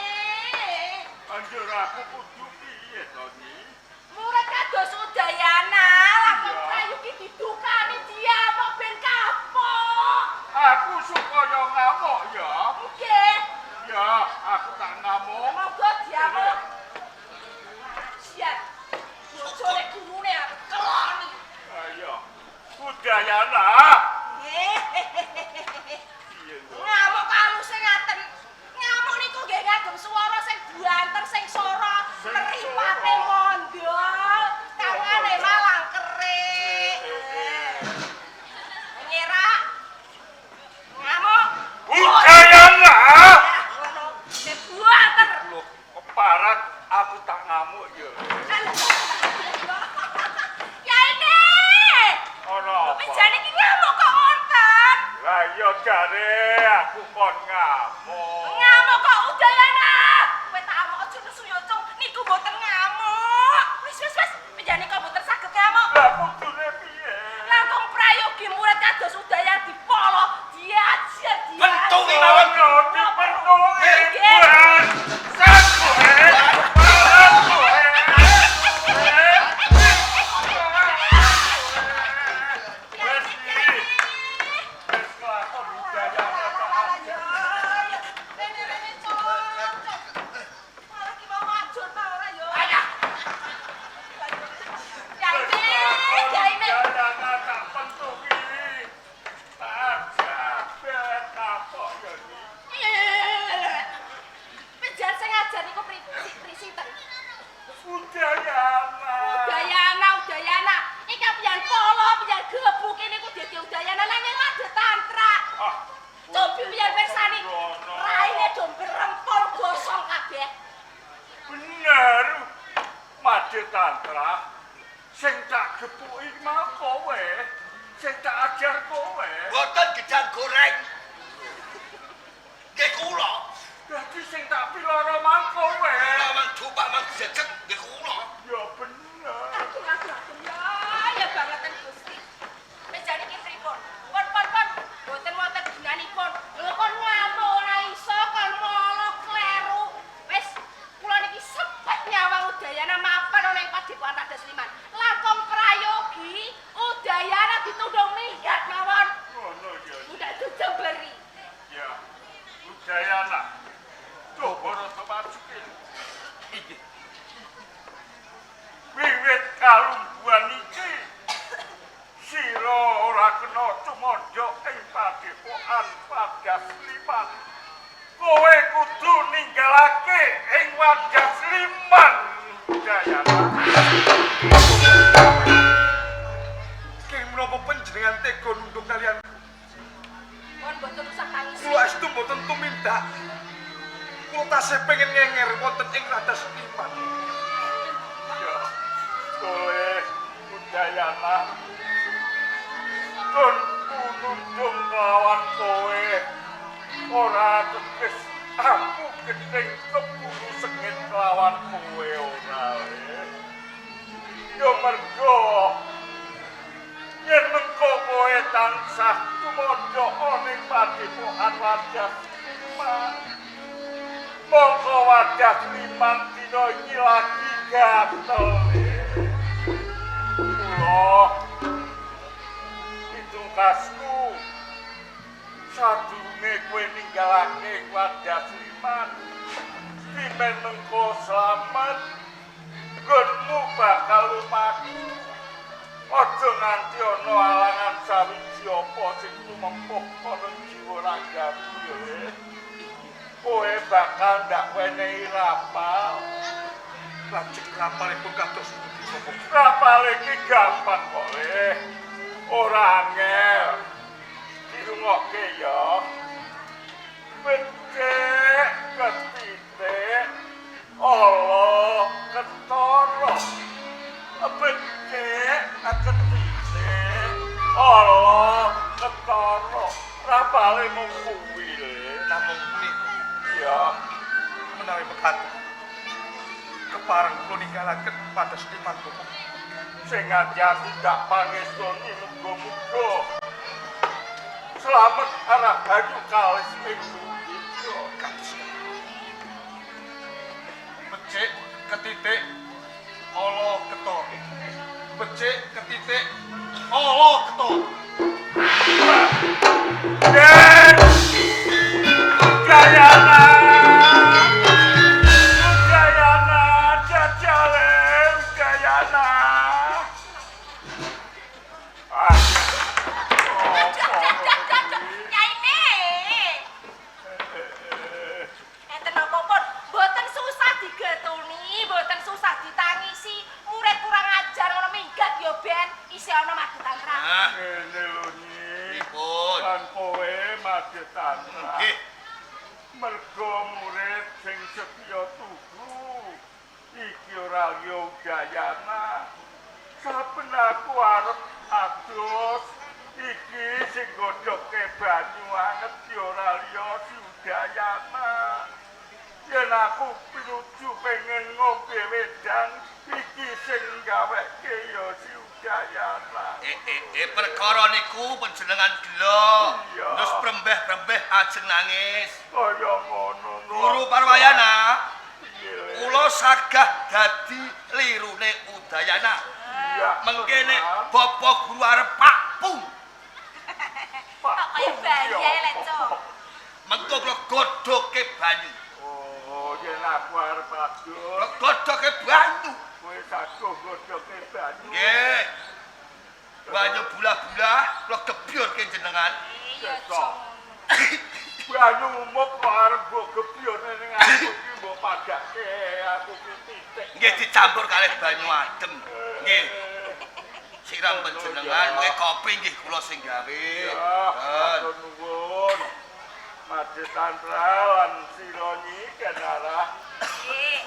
Anjur aku kudu piye to Nyi? Murid kados Udayana, lakon prayugi didukani diamuk ben kapok. Aku supaya ngamuk ya. Nggih, Ya, aku tak ngamuk. monggo diamuk. Siap. Bojone gurune aku keloni. Ayo. Udayana. Nggih. Piye to? Ngamuk aluse ngaten. Ngamuk niku nggih ngagem swara sing buanter sing sora, Sing mripate sora. mondol, tangane malang kerik. Ngerak. Ngamuk. Udayana. Ya, ngono. Sing buanter. Loh, keparat aku tak ngamuk ya. Ya ini. Ana apa? Pejane iki ngamuk kok wonten. Lah iya jare aku kon ngamuk. Ngamuk kok Udayana. Kowe tak amuk aja nesu ya, Cung. Niku mboten ngamuk. Wis wis wis, pejane kok mboten saged ngamuk. Lah kudune piye? Langkung prayogi murid kados Udayana dipolo, diajar, diajar. Pentungi mawon. Ono dipentungi. Nggih. Bangsat kowe. Parat kowe. Wes iki. Wis kelakon Udayana tak ajar. Rene rene Cung. Malah ki mau ajur ta ora ya? Ya ini, ya ini. Udayana tak pentungi. Tak ajar ben kapok ya Nyi. Pejan sing ngajar niku pri pri sinten? Udayana. Udayana, Udayana. Iki pian polo, pian gebuk niku dadi Udayana nanging madhe tantra. Ah, Cobi pian pirsani. Sembrono. Raine do berempol gosong kabeh. Bener. Madhe Tantra. Sing tak gepuki mau kowe. Sing tak ajar kowe. Boten gedang goreng. Nggih kula. Dadi sing tak piloro mang kowe. Kula mang dupak mang jejeg nggih kula. Ya bener. Aduh, aduh, aduh. Ya, ya bangetan Gusti. Pejan iki pripun? Pun pun pun. Mboten wonten gunanipun. Lho kon ngamuk ora iso, kon molo kleru. Wis, kula niki sepet nyawang Udayana mapan ana ing Padepokan Raden Sliman. Langkung prayogi Udayana ditundung minggat mawon. Ngono ya. Udah dijemberi. Ya. Udayana. Coba rada maju kene. Inggih. Wiwit kalungguhan iki sira ora kena tumandha ing padepokan Padasliman. Kowe kudu ninggalake ing Wadasliman, Udayana. Keng menapa panjenengan tega nundung kalian? Pun mboten usah tangis. Kula estu mboten tumindak. Kula tasih pengen ngenger wonten ing Radas Liman. Ya, kowe Udayana. Kun nundung lawan kowe. Ora teges aku gething keburu sengit kelawan kowe ora. Ya mergo yen mengko kowe tansah tumandha ning padepokan Wadas Liman. Mongko Wadas Liman dina iki lagi gatel. Kula pitungkasku sadurunge kowe ninggalake Wadas Liman, pimen mengko slamet nggonmu bakal lumaku. Aja nganti ana alangan sawiji apa sing tumempuh ana jiwa ragamu ya. Kowe bakal ndak wenehi rapal. Lajeng rapalipun kados pundi Bapak? Rapale iki gampang kok, Le. Ora angel. Dirungokke ya. Becik ketitik ala ketara. Becik ketitik ala ketara. Rapale mung kuwi, Le. Namung menika Ya. menawi mekaten kepareng kula ninggalaken Padas Liman Bapak. Sing ati-ati ndak pangestoni muga-muga slamet rahayu kalis ing bumi. Kados becik ketitik ala ketara. Becik ketitik ala ketara. Yen Gayana Gayana jajale Gayana. Ah. Nyaine. Enten napa pun mboten susah digetuni, mboten susah ditangisi. Murid kurang ajar ngono minggat ya ben isih ana Madhutantra. Ah, Ngene lho Nyi. pripun? Lan kowe Madhutantra. Nggih. Mergo murid sing setya tugu iki ora liya Udayana. Saben aku arep adus iki sing godhokke banyu anget ya ora liya si Udayana. Yen aku pinuju pengen ngombe wedang iki sing gaweke ya si Udayana. Perkara niku panjenengan gelo. Iya. Terus prembeh-prembeh ajeng nangis. Kaya ngono. Guru Parwayana, Piye, Le? kula sagah dadi lirune Udayana. Iya. Mengkene tenan. Bapak guru arep pakpung. Pak Kok kaya Pung, bayi ya. lek, Cok. Mengko kula godhoke banyu. Oh, yen aku arep adus, Kula godhoke banyu. kowe saguh godhoke banyu. Nggih. Banyu bulah-bulah kula gebyorke jenengan. Iya, Cok. Banyu umup kok arep mbok gebyurne ning aku iki mbok padake aku ki titik. Nggih dicampur kalih banyu adem. Nggih. Siram panjenengan, mengke kopi nggih kula sing gawe. Ya, Ten. matur nuwun. Madhe Tantra lan sira Nyi Kenara Nggih.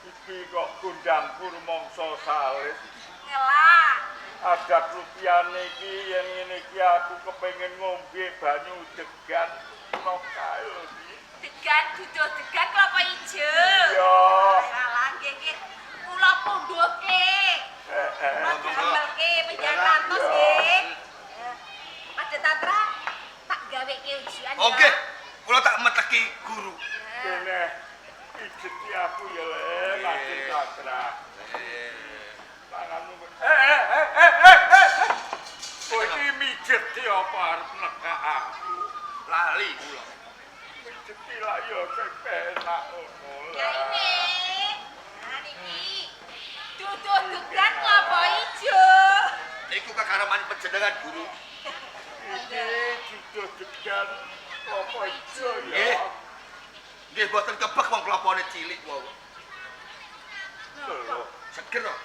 iki kok kundangku rumangsa salis. Ngelak. Adat rupiyane iki yen ngene iki aku kepengin ngombe banyu degan no kae lho Nyi. Degan duduh degan kelapa ijo. Ya. Alah nggih nggih. Kula pundhuke. Eh, eh. Kula damelke panjenengan rantos nggih. Madhutantra tak gaweke ujian. ya. Oke, kula tak meteki guru. Kene ijeti aku ya le Madhe Tantra. Tanganmu. Eh eh eh eh eh eh. Kowe iki mijeti apa arep nekak aku? Lali kula. Mijeti lak ya sing penak ngono Ya lah. ini. Nah niki. Duduh degan kelapa ijo. Niku kekareman panjenengan guru. Iki duduh degan apa ijo ya? Nggih. Nggih boten kebek wong klopone cilik wau. Lho, Seger kok.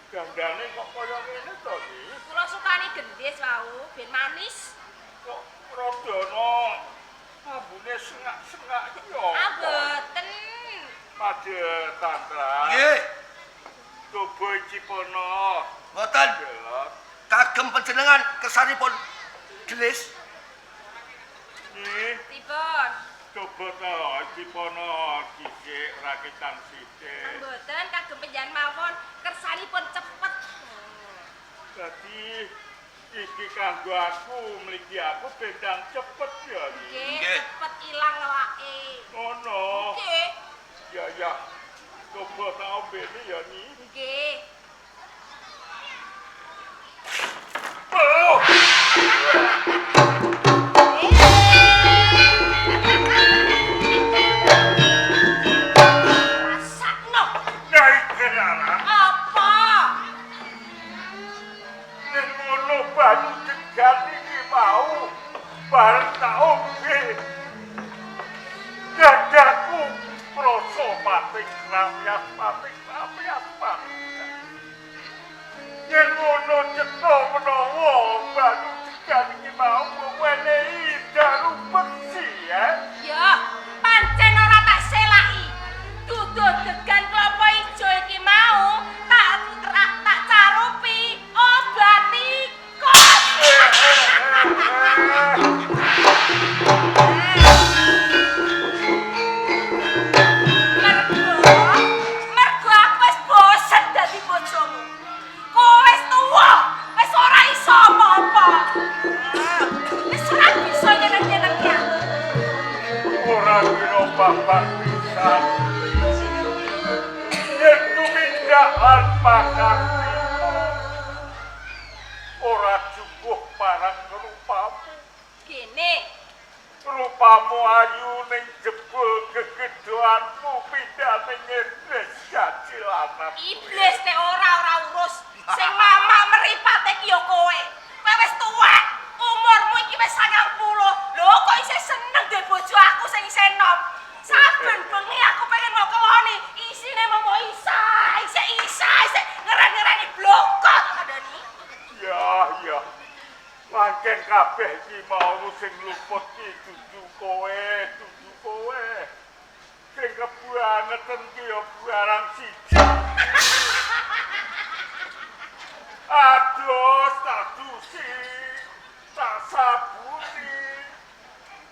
Gandane kok kaya ngene to iki? Kula sukani gendis wau ben manis. Kok rada ana ambune sengak-sengak iki Ah apa? boten. Madhe Tantra. Nggih, Coba Cipono. boten Delok. kagem panjenengan kersanipun gelis. Nyi, Pripun? coba to Cipono dhisik rakitan sithik. Mboten kagem panjenengan mawon kersanipun cepet. Dadi iki kanggo aku, mligi aku bendang cepet ya Nyi. Nggih, Nggih. cepet ilang lawake. Ngono. Nggih. Ya ya. Coba tak ombene ya Nyi. Nggih. Oh! Rasakno. Nyai Kenara, Apa? ning ngono banyu degan iki mau bareng tak ombe. Dadaku krasa panas. Pating ramyas, pating ramyas, pating. Yen ngono cetha menawa baru degan iki mau wenehi daru beksi ya. Ya, pancen ora tak selaki. Duduh degan klopo ijo iki mau tak tak carupi obat tikus. Mergo aku wis bosen dadi bojomu. Kowe wis tuwa, wis ora iso apa-apa. Wis ora bisa nyeneng-nyenengi aku. Ora kira bapak pisan. Yen tumindakan pakartimu ora jumbuh marang rupamu. Gene, Rupamu ayu ning jebul gegedhoanmu pindhane iblis jacilanan. Iblis nek ora ora urus. Sing mamak mripate iki ya kowe. Kowe wis tuwek, umurmu iki wis 90. Lho kok isih seneng duwe bojo aku sing isih enom. Saben bengi aku pengen mau keloni, isine mau isa, isih isa, isih ngeren-ngereni blokot kandhani. Ya, ya. Pancen kabeh iki mau sing luput ki dudu kowe, dudu kowe. Sing kebuangeten ki ya barang siji. Aduh, tak dusi, tak sabuni.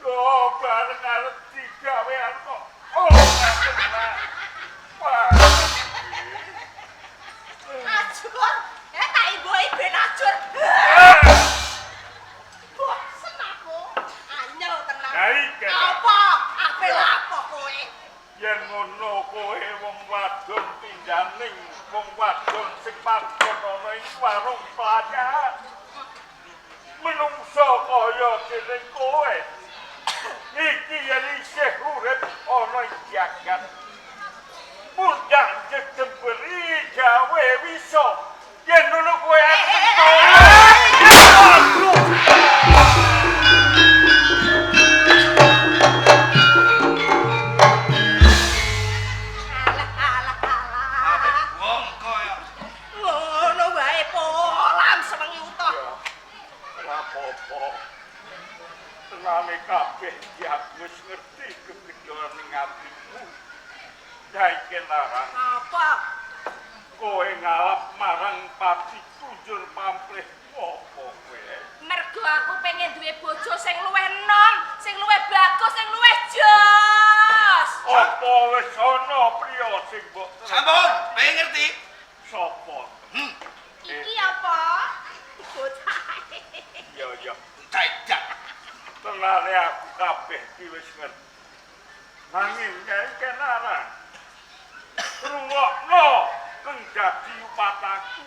Lho, bareng arep digawean kok. Oh, kena. Wah. Ajur, tak imbuhi ben ajur. Bosen aku. Anyel tenan. Lah iki. Apa? Ape lapo kowe? Yen ngono kowe wong wadon pindhaning wong wadon sing manggon ana ing warung pelayan. Menungso kaya dene kowe. Iki yen isih urip ana ing jagat. Mundhak jejemberi gawe wisa. Yen ngono kowe arep Aduh. Alah alah alah. Wong kaya Ngono wae polam sewengi utuh. Ora apa-apa. Tenane kabeh ya wis ngerti kegedhoan ning atimu. Saiki larang Apa? kowe ngalap marang patiku njur pamrih apa kowe? Mergo aku pengen duwe bojo sing luwih enom, sing luwih bagus, sing luwih jos. Apa wis ana priya sing mbok Sampun, pengen ngerti? Sapa? Iki apa? Bocah. Ya ya, Cecak. tenane aku kabeh iki wis ngerti. Nanging nyai kenaran. Rungokno kang dadi upataku.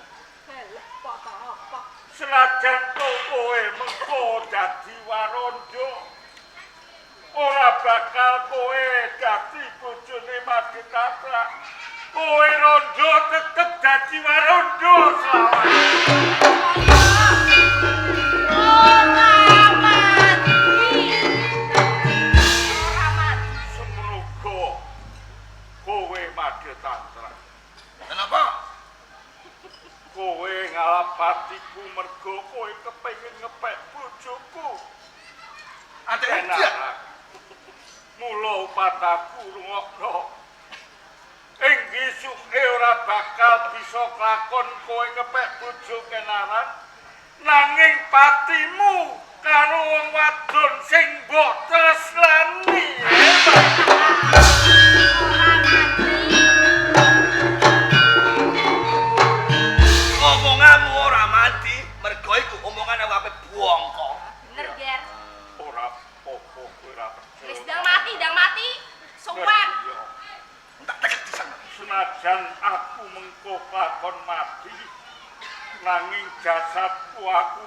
Alah, apa-apa. Senajan to kowe mengko dadi warandha, ora bakal kowe dadi bojone Maditatra. Kowe randha tetep dadi warandha selawase. Ora mati. Ora mati. Semoga kowe Maditatra. Kenapa? Kowe ngalap hatiku mergo kowe kepengin ngepek bojoku. Ate dia. Enak. Mula upataku rungokno. Ing isuke ora bakal bisa klakon kowe ngepek bojo kenaran. Nanging patimu karo wong wadon sing mbok tresnani. Ora mati. Omonganmu ora mati, mergo iku omongan aku ape bongko. Bener, Ger. Ora apa-apa kowe ora percaya. Wis ndang mati, ndang mati. Sowan. Iya. Tak teket pisan. Senajan aku mengko lakon mati, nanging jasadku aku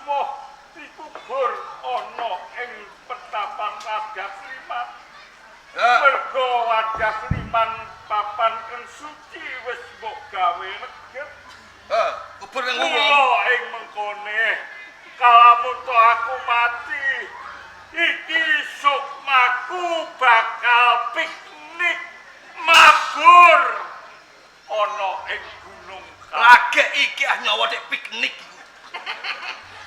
moh dikubur ana ing petapan Raja Sliman. Mergo Raja Sliman papan kang suci wis mbok gawe reget. Kubur nang wong. Mula ing mengkone kalamun to aku mati, iki sukmaku bakal piknik. Iki ah nyawa dek piknik iku.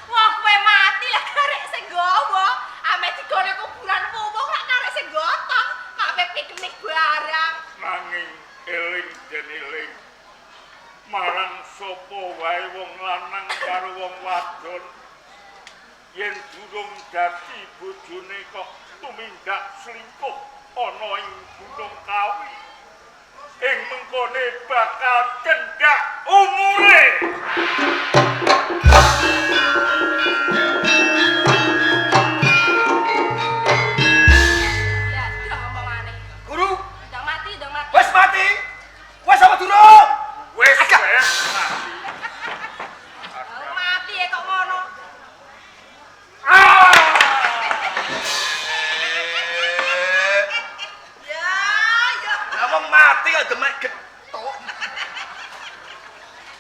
Wah, kowe mati lah karek sing nggawa. Ame digone kuburan wong lak karek sing gotong, kape piknik barang. Nanging eling den eling marang sapa wae wong lanang karo wong wadon yen durung dadi bojone kok tumindak selingkuh ana ing Gunung Kawi, ing mengkone bakal cendhak umure. Ya, dah omongane. Guru, Ndang mati, ndang mati. wis mati. Wis apa durung? Wis Agak. wis mati. Oh, mati ya kok ngono. Ah! Eh, Ya, ya. lah wong mati kok demek gethuk.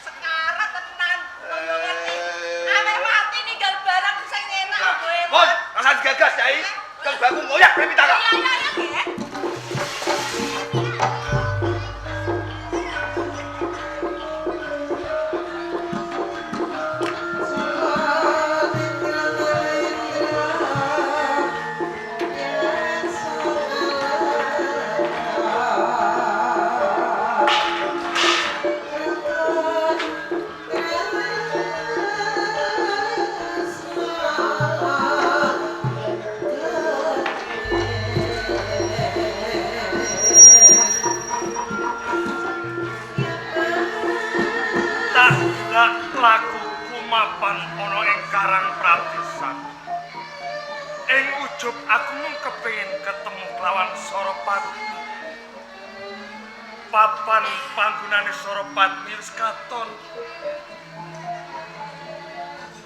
Sekarat tenan. Koyo ngerti. Ame mati ninggal barang sing enak kowe. Mon, rasa digagas, Yai. Kang baku ngoyak kowe pitaka. Iya, iya, iya, Gek. Tak lak laku kumapan ana ing Karang Pradesan. Ing ujub aku mung kepengin ketemu kelawan Soropatmi. Papan panggonane Soropatmi wis katon.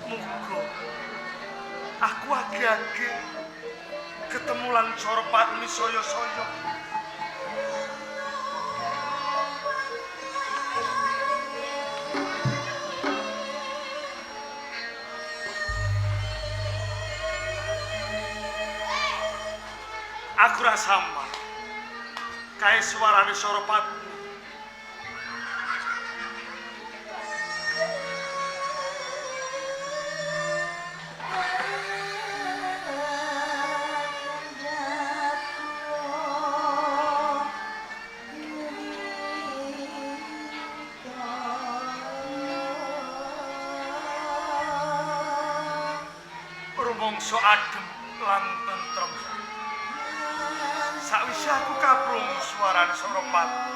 Muga aku age-age ketemu lan Soropatmi saya-saya. Aku ra sama. Kae suarane Soropatmi. Rumangsa adem lan tentrem. Sakwise aku kaprungu suarane Soropatmi.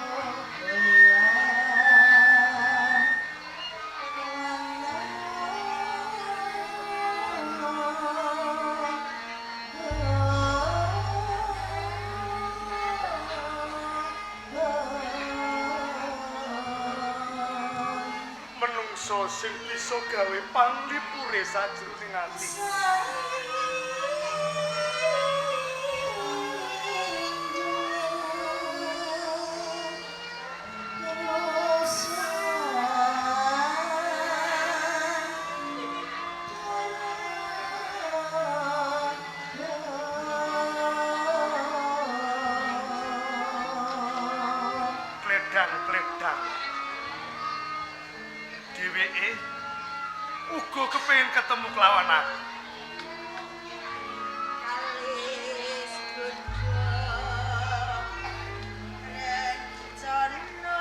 Menungso sing bisa gawe panglipure sajroning ati. Kledang-kledang. Dheweke uga kepengin ketemu kelawan aku. Kalis godho rencana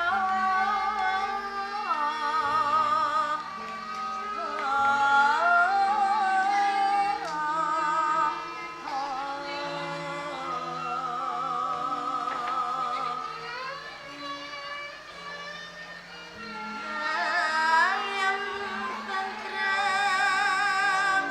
ayam tentrem.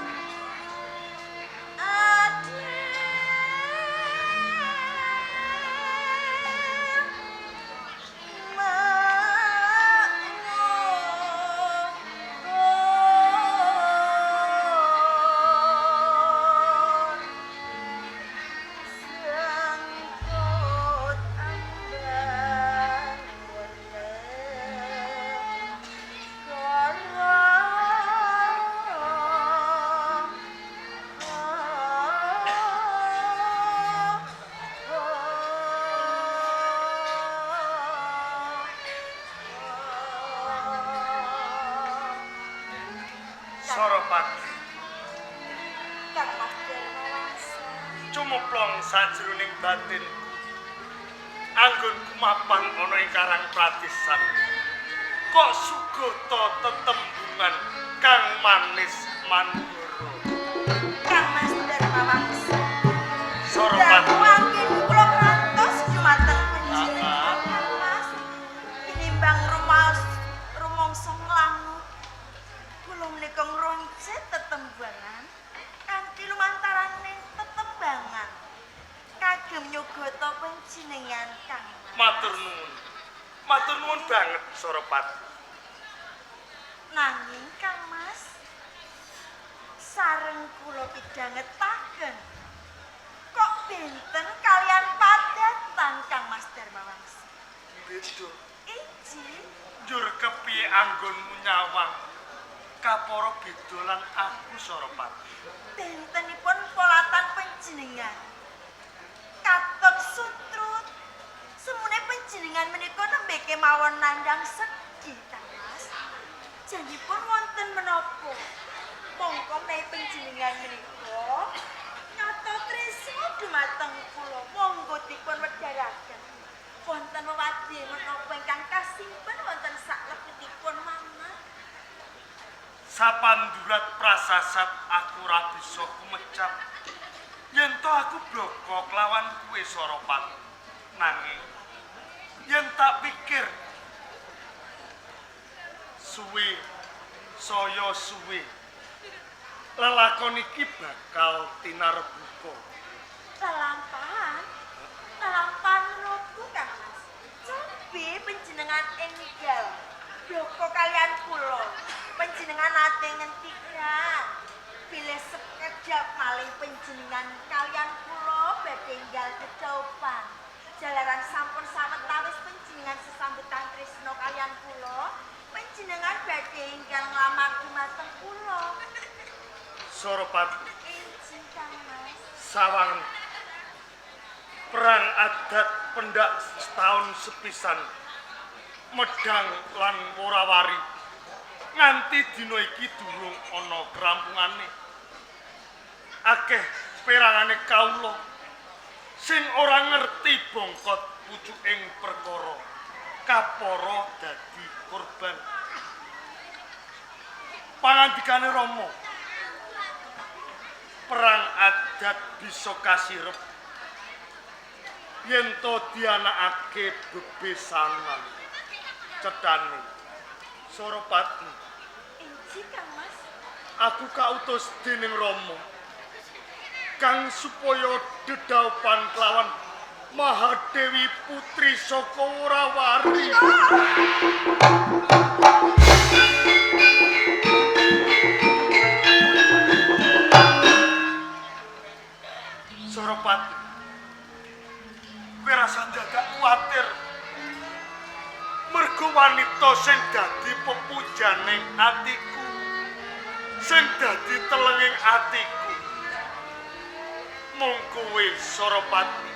Meteng sajroning batin. Anggonku mapan ana ing Karang Pratisan. Kok sugata tetembungan kang manis mandura. Kang Mas Darmawangsa. Soropat. Mangkin kula ngantos dumateng panjenengan Kang Mas. Tinimbang rumaos rumangsa nglangu. Kula menika ngroncet tetembangan kanthi lumantaraning tetembangan. Kagem nyugata panjenengan Kang Mas. Matur nuwun. Matur nuwun banget Soropat. Nanging Kang Mas, sareng kula pidhangetaken kok benten kalian padatan Kang Mas Darmawangsa. Beda. Iji, Njur kepiye anggonmu nyawang? Kapara beda lan aku Soropat. Bentenipun polatan panjenengan. Katon sutrut. Semune panjenengan menika nembe kemawon nandhang sedih Kang Mas. Janipun wonten menapa? Mongko menawi panjenengan menika nyata tresna dumateng kula, monggo dipun wedharaken. Wonten wewadhe menapa ingkang kasimpen wonten saklebetipun manah? Sapandurat prasasat aku ora bisa kumecap. Yen to aku bloko kelawan kuwe Soropat. Nanging yen tak pikir suwe saya suwe lelakon iki bakal tinarbuka. Lelampahan? Lelampahan menapa Kang Mas? Cobi panjenengan enggal bloko kalian kula. Panjenengan nate ngentikan bilih sekedhap malih panjenengan kalian kula badhe enggal dedhaupan. Jalaran sampun sawetawis panjenengan sesambutan tresna kalian kula, panjenengan badhe enggal nglamar dumateng kula. Soropat, Injih Kang Mas. Sawang perang adat pendak setahun sepisan Medang lan Worawari nganti dina iki durung ana kerampungane. Akeh perangane kawula sing ora ngerti bongkot pucuking perkara kapara dadi korban. Pangandikane Rama, perang adat bisa kasirep yen to dianakake bebesanan cethane. Soropatni, Injih Kang Mas. Aku kautus dening Rama kang supaya dedhaupan kelawan Mahadewi putri saka Worawari. Soropati, kowe rasa dadak kuwatir mergo wanita sing dadi pepujaning atiku, sing dadi telenging atiku mung kowe Soropati.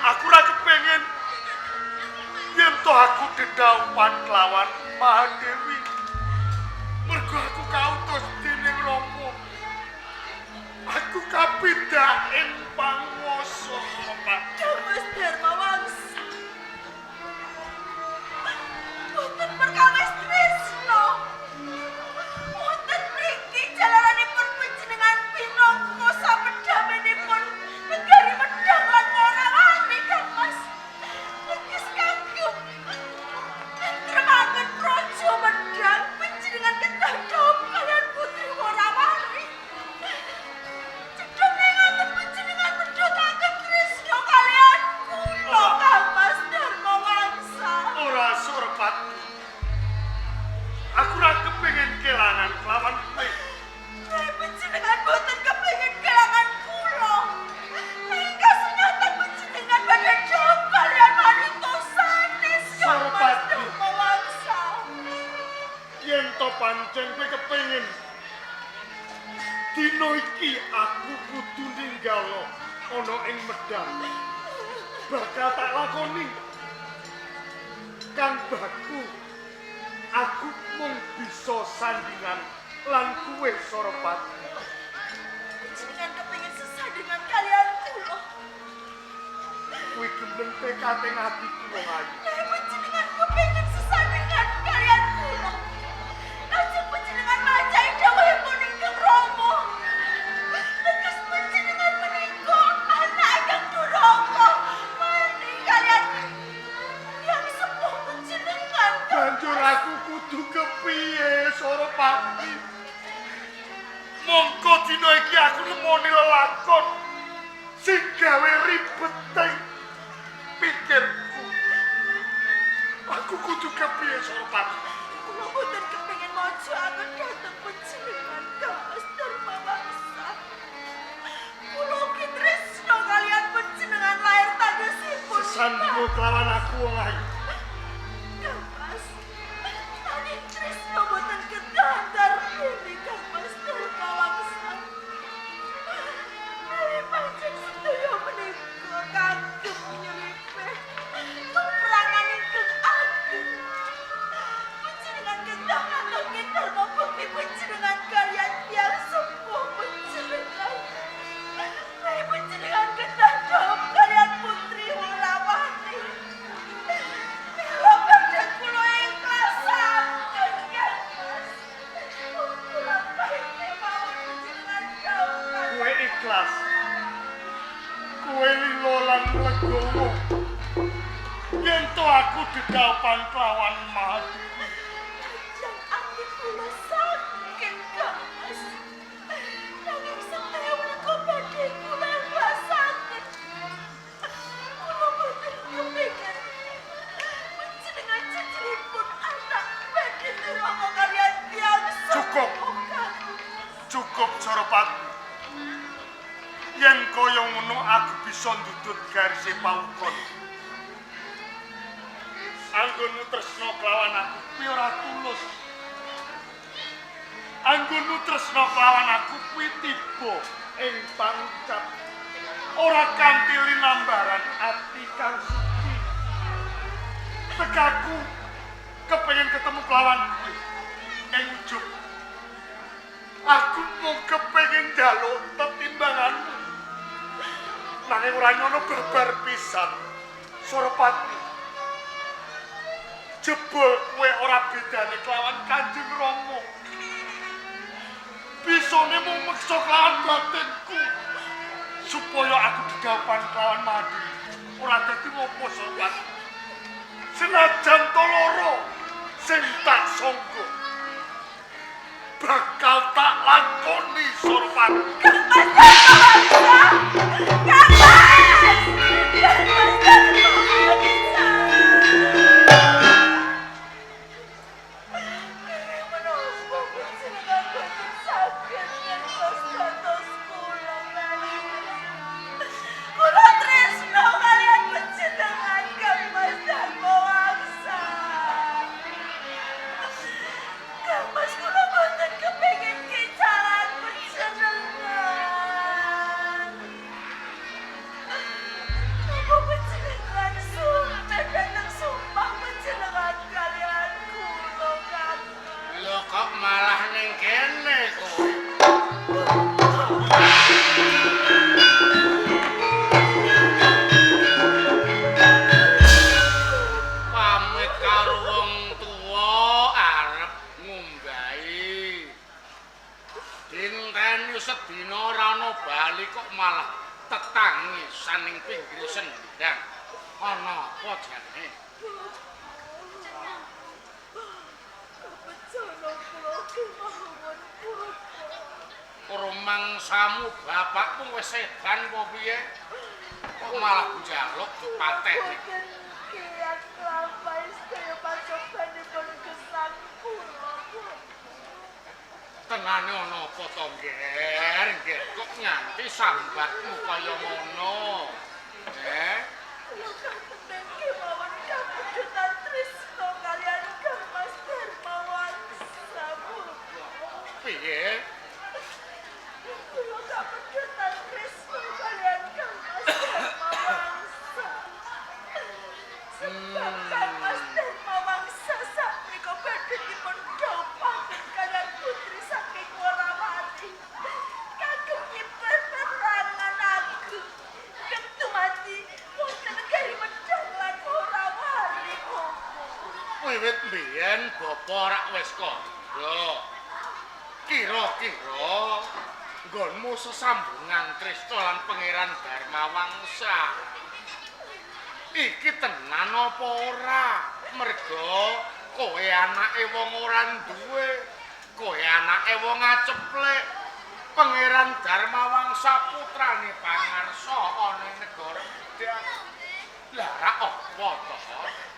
Aku ora kepengin yen to aku dedhaupan kelawan Mahadewi mergo aku kautus dening Rama. Aku kapidhaking panguwasa Soropati. Kang Mas Darmawangsa. Boten perkawis tresna. Wonten mriki jalaranipun panjenengan pinangka sapedhamenipun negari Medang lan Worawari Kang Mas. Lukis kagum tentremaken praja Medang panjenengan kedah dhaup kalian putri Worawari. Cedhak ngaten panjenengan medhotaken tresna kalian kula Kang Mas Darmawangsa. Ora Soropati, aku ora kepengin kelangan kelawan kowe. Nek panjenengan boten kepengin kelangan kula. Ning kasunyatan panjenengan badhe dhaup kalian wanita sanes Kang Mas Soropati. Darmawangsa. Yen to pancen kowe kepengin dina iki aku kudu ninggalo ana ing Medang, bakal tak lakoni. Kang baku aku mung bisa sandingan lan kuwe Soropati. Panjenengan kepengin sesandingan kalian kula. Kuwi gembleng tekate atiku wong ayu. Lah panjenengan kepengin sesandingan kalian kula. Lajeng panjenengan macahi dawuhipun ingkang Rama. Teges panjenengan menika anak ingkang duraka. Mani kalian yang sepuh panjenengan. Banjur aku kudu kepiye Suropati? Mongko dina iki aku nemoni lelakon sing gawe ribet pikirku. Aku kudu kepiye Suropati? Kula boten kepengin majuaken dhateng panjenengan Kang Mas Darmawangsa. Kula ugi tresna kalian panjenengan lahir tandosipun. Sesandinga kelawan aku wong ayu. Kang Mas, nanging tresna boten kedahdar dene Kang Mas Darmawangsa. Menawi pancen sedaya menika kagem nyelipih peperangan ingkang ageng. Panjenengan kedah ngaturke dharma bekti panjenengan kaliyan tiyang sepuh panjenengan. Menawi panjenengan kedah dhawuh kaliyan putri Wurawati. Mila badhe kula ikhlasaken Kang Mas. Kula paing mawon panjenengan dhawuh kaliyan. Kowe ikhlas. Kowe lilo lan legowo. Yen to aku dedaupan kelawan Mahadewi. Yang ati kula sakit Kang Mas. Nanging sedaya menika badhe kula ikhlasaken. Kula boten kepingin panjenengan jejeripun anak badhe duraka kaliyan tiyang Cukup. sepuh, Kang Mas. Cukup Suropati. Yen kaya ngono aku bisa ndudut garise pawukon. Anggonmu tresna kelawan aku kuwi ora tulus. Anggonmu tresna kelawan aku kuwi tiba ing pangucap. Ora kanthi linambaran ati kang suci. Tekaku kepengin ketemu kelawan kuwi ing ujug. Aku mung kepengin njaluk tetimbanganmu. Nanging ora nyono babar pisan. Suropati. Jebul kowe ora bedane kelawan Kanjeng Rama. Bisane mung meksa kelawan batinku supaya aku didhawuhan kelawan Mahadewi. Ora dadi ngopo Suropati. Senajan to loro sing tak sangga bakal tak lakoni Suropati. Kang Mas Darmawangsa! Kang Mas! Kang Mas Darmawangsa! Kenging menapa panjenengan boten saged ngertos dados kula malih. Kula tresna kaliyan panjenengan Kang Mas Darmawangsa. Kang Mas kula boten kepengin kecalan panjenengan. Napa panjenengan sumpah dhateng sumpah panjenengan kaliyan kula Kang Mas. Lho kok malah ning kene kowe? Pamit karo wong tuwa arep ngumbahi. Dinteni sedina ora ana bali kok malah tetangisan ning pinggir sendang. Ana apa jane? Kapejana kula kemawon purba. Rumangsamu bapakmu wis edan apa piye? Kok malah njaluk dipateni? Boten kiyat nglampahi sedaya pacobanipun gesang kula. Tenane ana apa to, Ngger? Ngger kok nganti sambatmu kaya ngono? Eh? Kula katenten kemawon kapundhutan tresna kaliyan Kang Mas Darmawangsa purba. Piye? Kula kapundhutan tresna kaliyan Kang Mas Darmawangsa. Sebab Kang Mas Darmawangsa sakmenika badhe dipun dhawuhaken kaliyan putri saking Warawati. Kagem nyiper peperangan ageng. Kang Wiwit mbiyen bapa rak wis kandha. Kira-kira nggonmu sesambungan tresna lan Pangeran Darmawangsa. Iki tenan apa ora? Merga kowe anake wong ora duwe, kowe anake wong aceplek. Pangeran Darmawangsa putrane Pangarsa ana ing negara Medang. Lah rak apa to?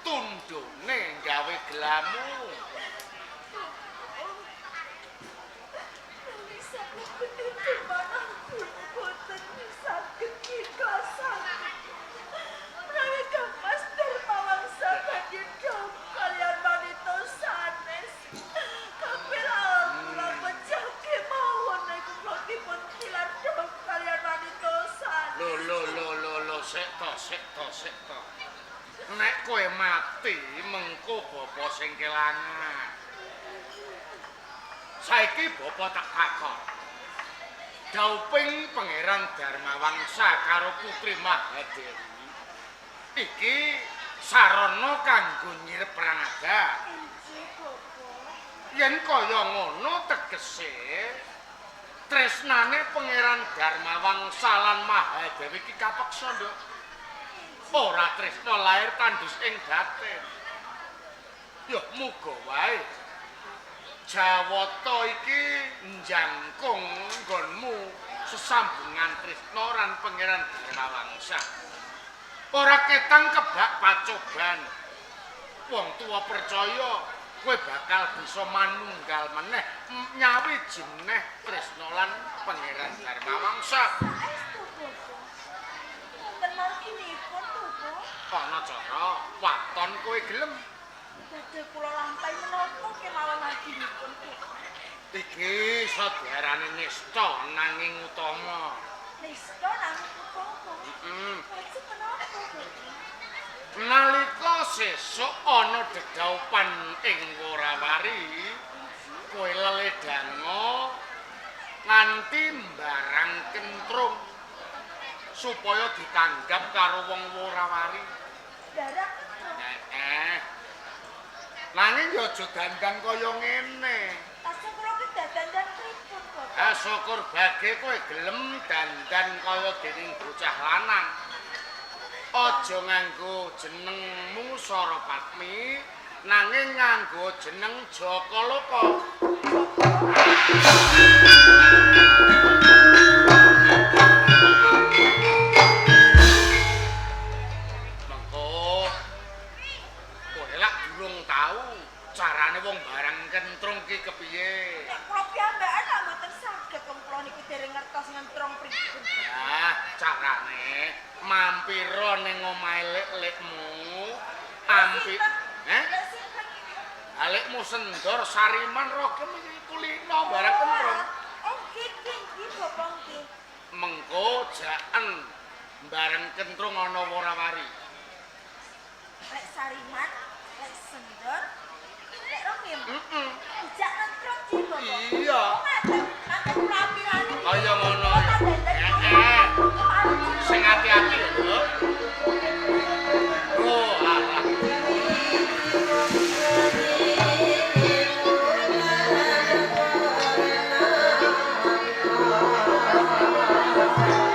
Tundhone gawe gelamu. Sik to. Nek kowe mati mengko bapa sing kelangan. Saiki bapa tak takon. Dauping Pangeran Darmawangsa karo Putri Mahadewi iki sarana kanggo nyirep perang adat. Yen kaya ngono tegese tresnane Pangeran Darmawangsa lan Mahadewi iki kapeksa, Nduk. Ora tresna lair tandus ing batin. Yo muga wae Jawata iki njangkung nggonmu sesambungan tresna lan Pangeran Darmawangsa. Ora ketang kebak pacoban. Wong tuwa percaya kowe bakal bisa manunggal meneh nyawiji meneh tresna lan Pangeran Darmawangsa. Ana cara waton kowe gelem. Badhe kula lampahi menapa kemawon marginipun? Iki iso diarani nista nanging utama. Nista nanging utama. Heeh. Lajeng menapa, Bapak? Nalika sesuk ana dedhaupan ing Worawari, kowe leledanga nganti mbarang kentrung supaya ditanggap karo wong Worawari. Barang kentrung. Heeh. Nanging ya aja dandan kaya ngene. Lajeng kula ki dandan pripun, Bapak? Ah syukur bage kowe gelem dandan kaya dening bocah lanang. Aja nganggo jenengmu Sarapatmi, nanging nganggo jeneng Jaka Loka. Mengko kowe lak durung tau carane wong barang kentrung ki kepiye. Nek kula piyambakan lak mboten saged wong kula niku dereng ngertos ngentrung pripun. Lah, carane mampira ning omahe lek-lekmu, ampi eh Alekmu sendor Sariman Rogem iki kulino barang kentrung. Oh, nggih, nggih, Bapak nggih. Mengko jaen bareng kentrung ana Worawari. Lek Sariman, lek sendor, lek Rogem. Heeh.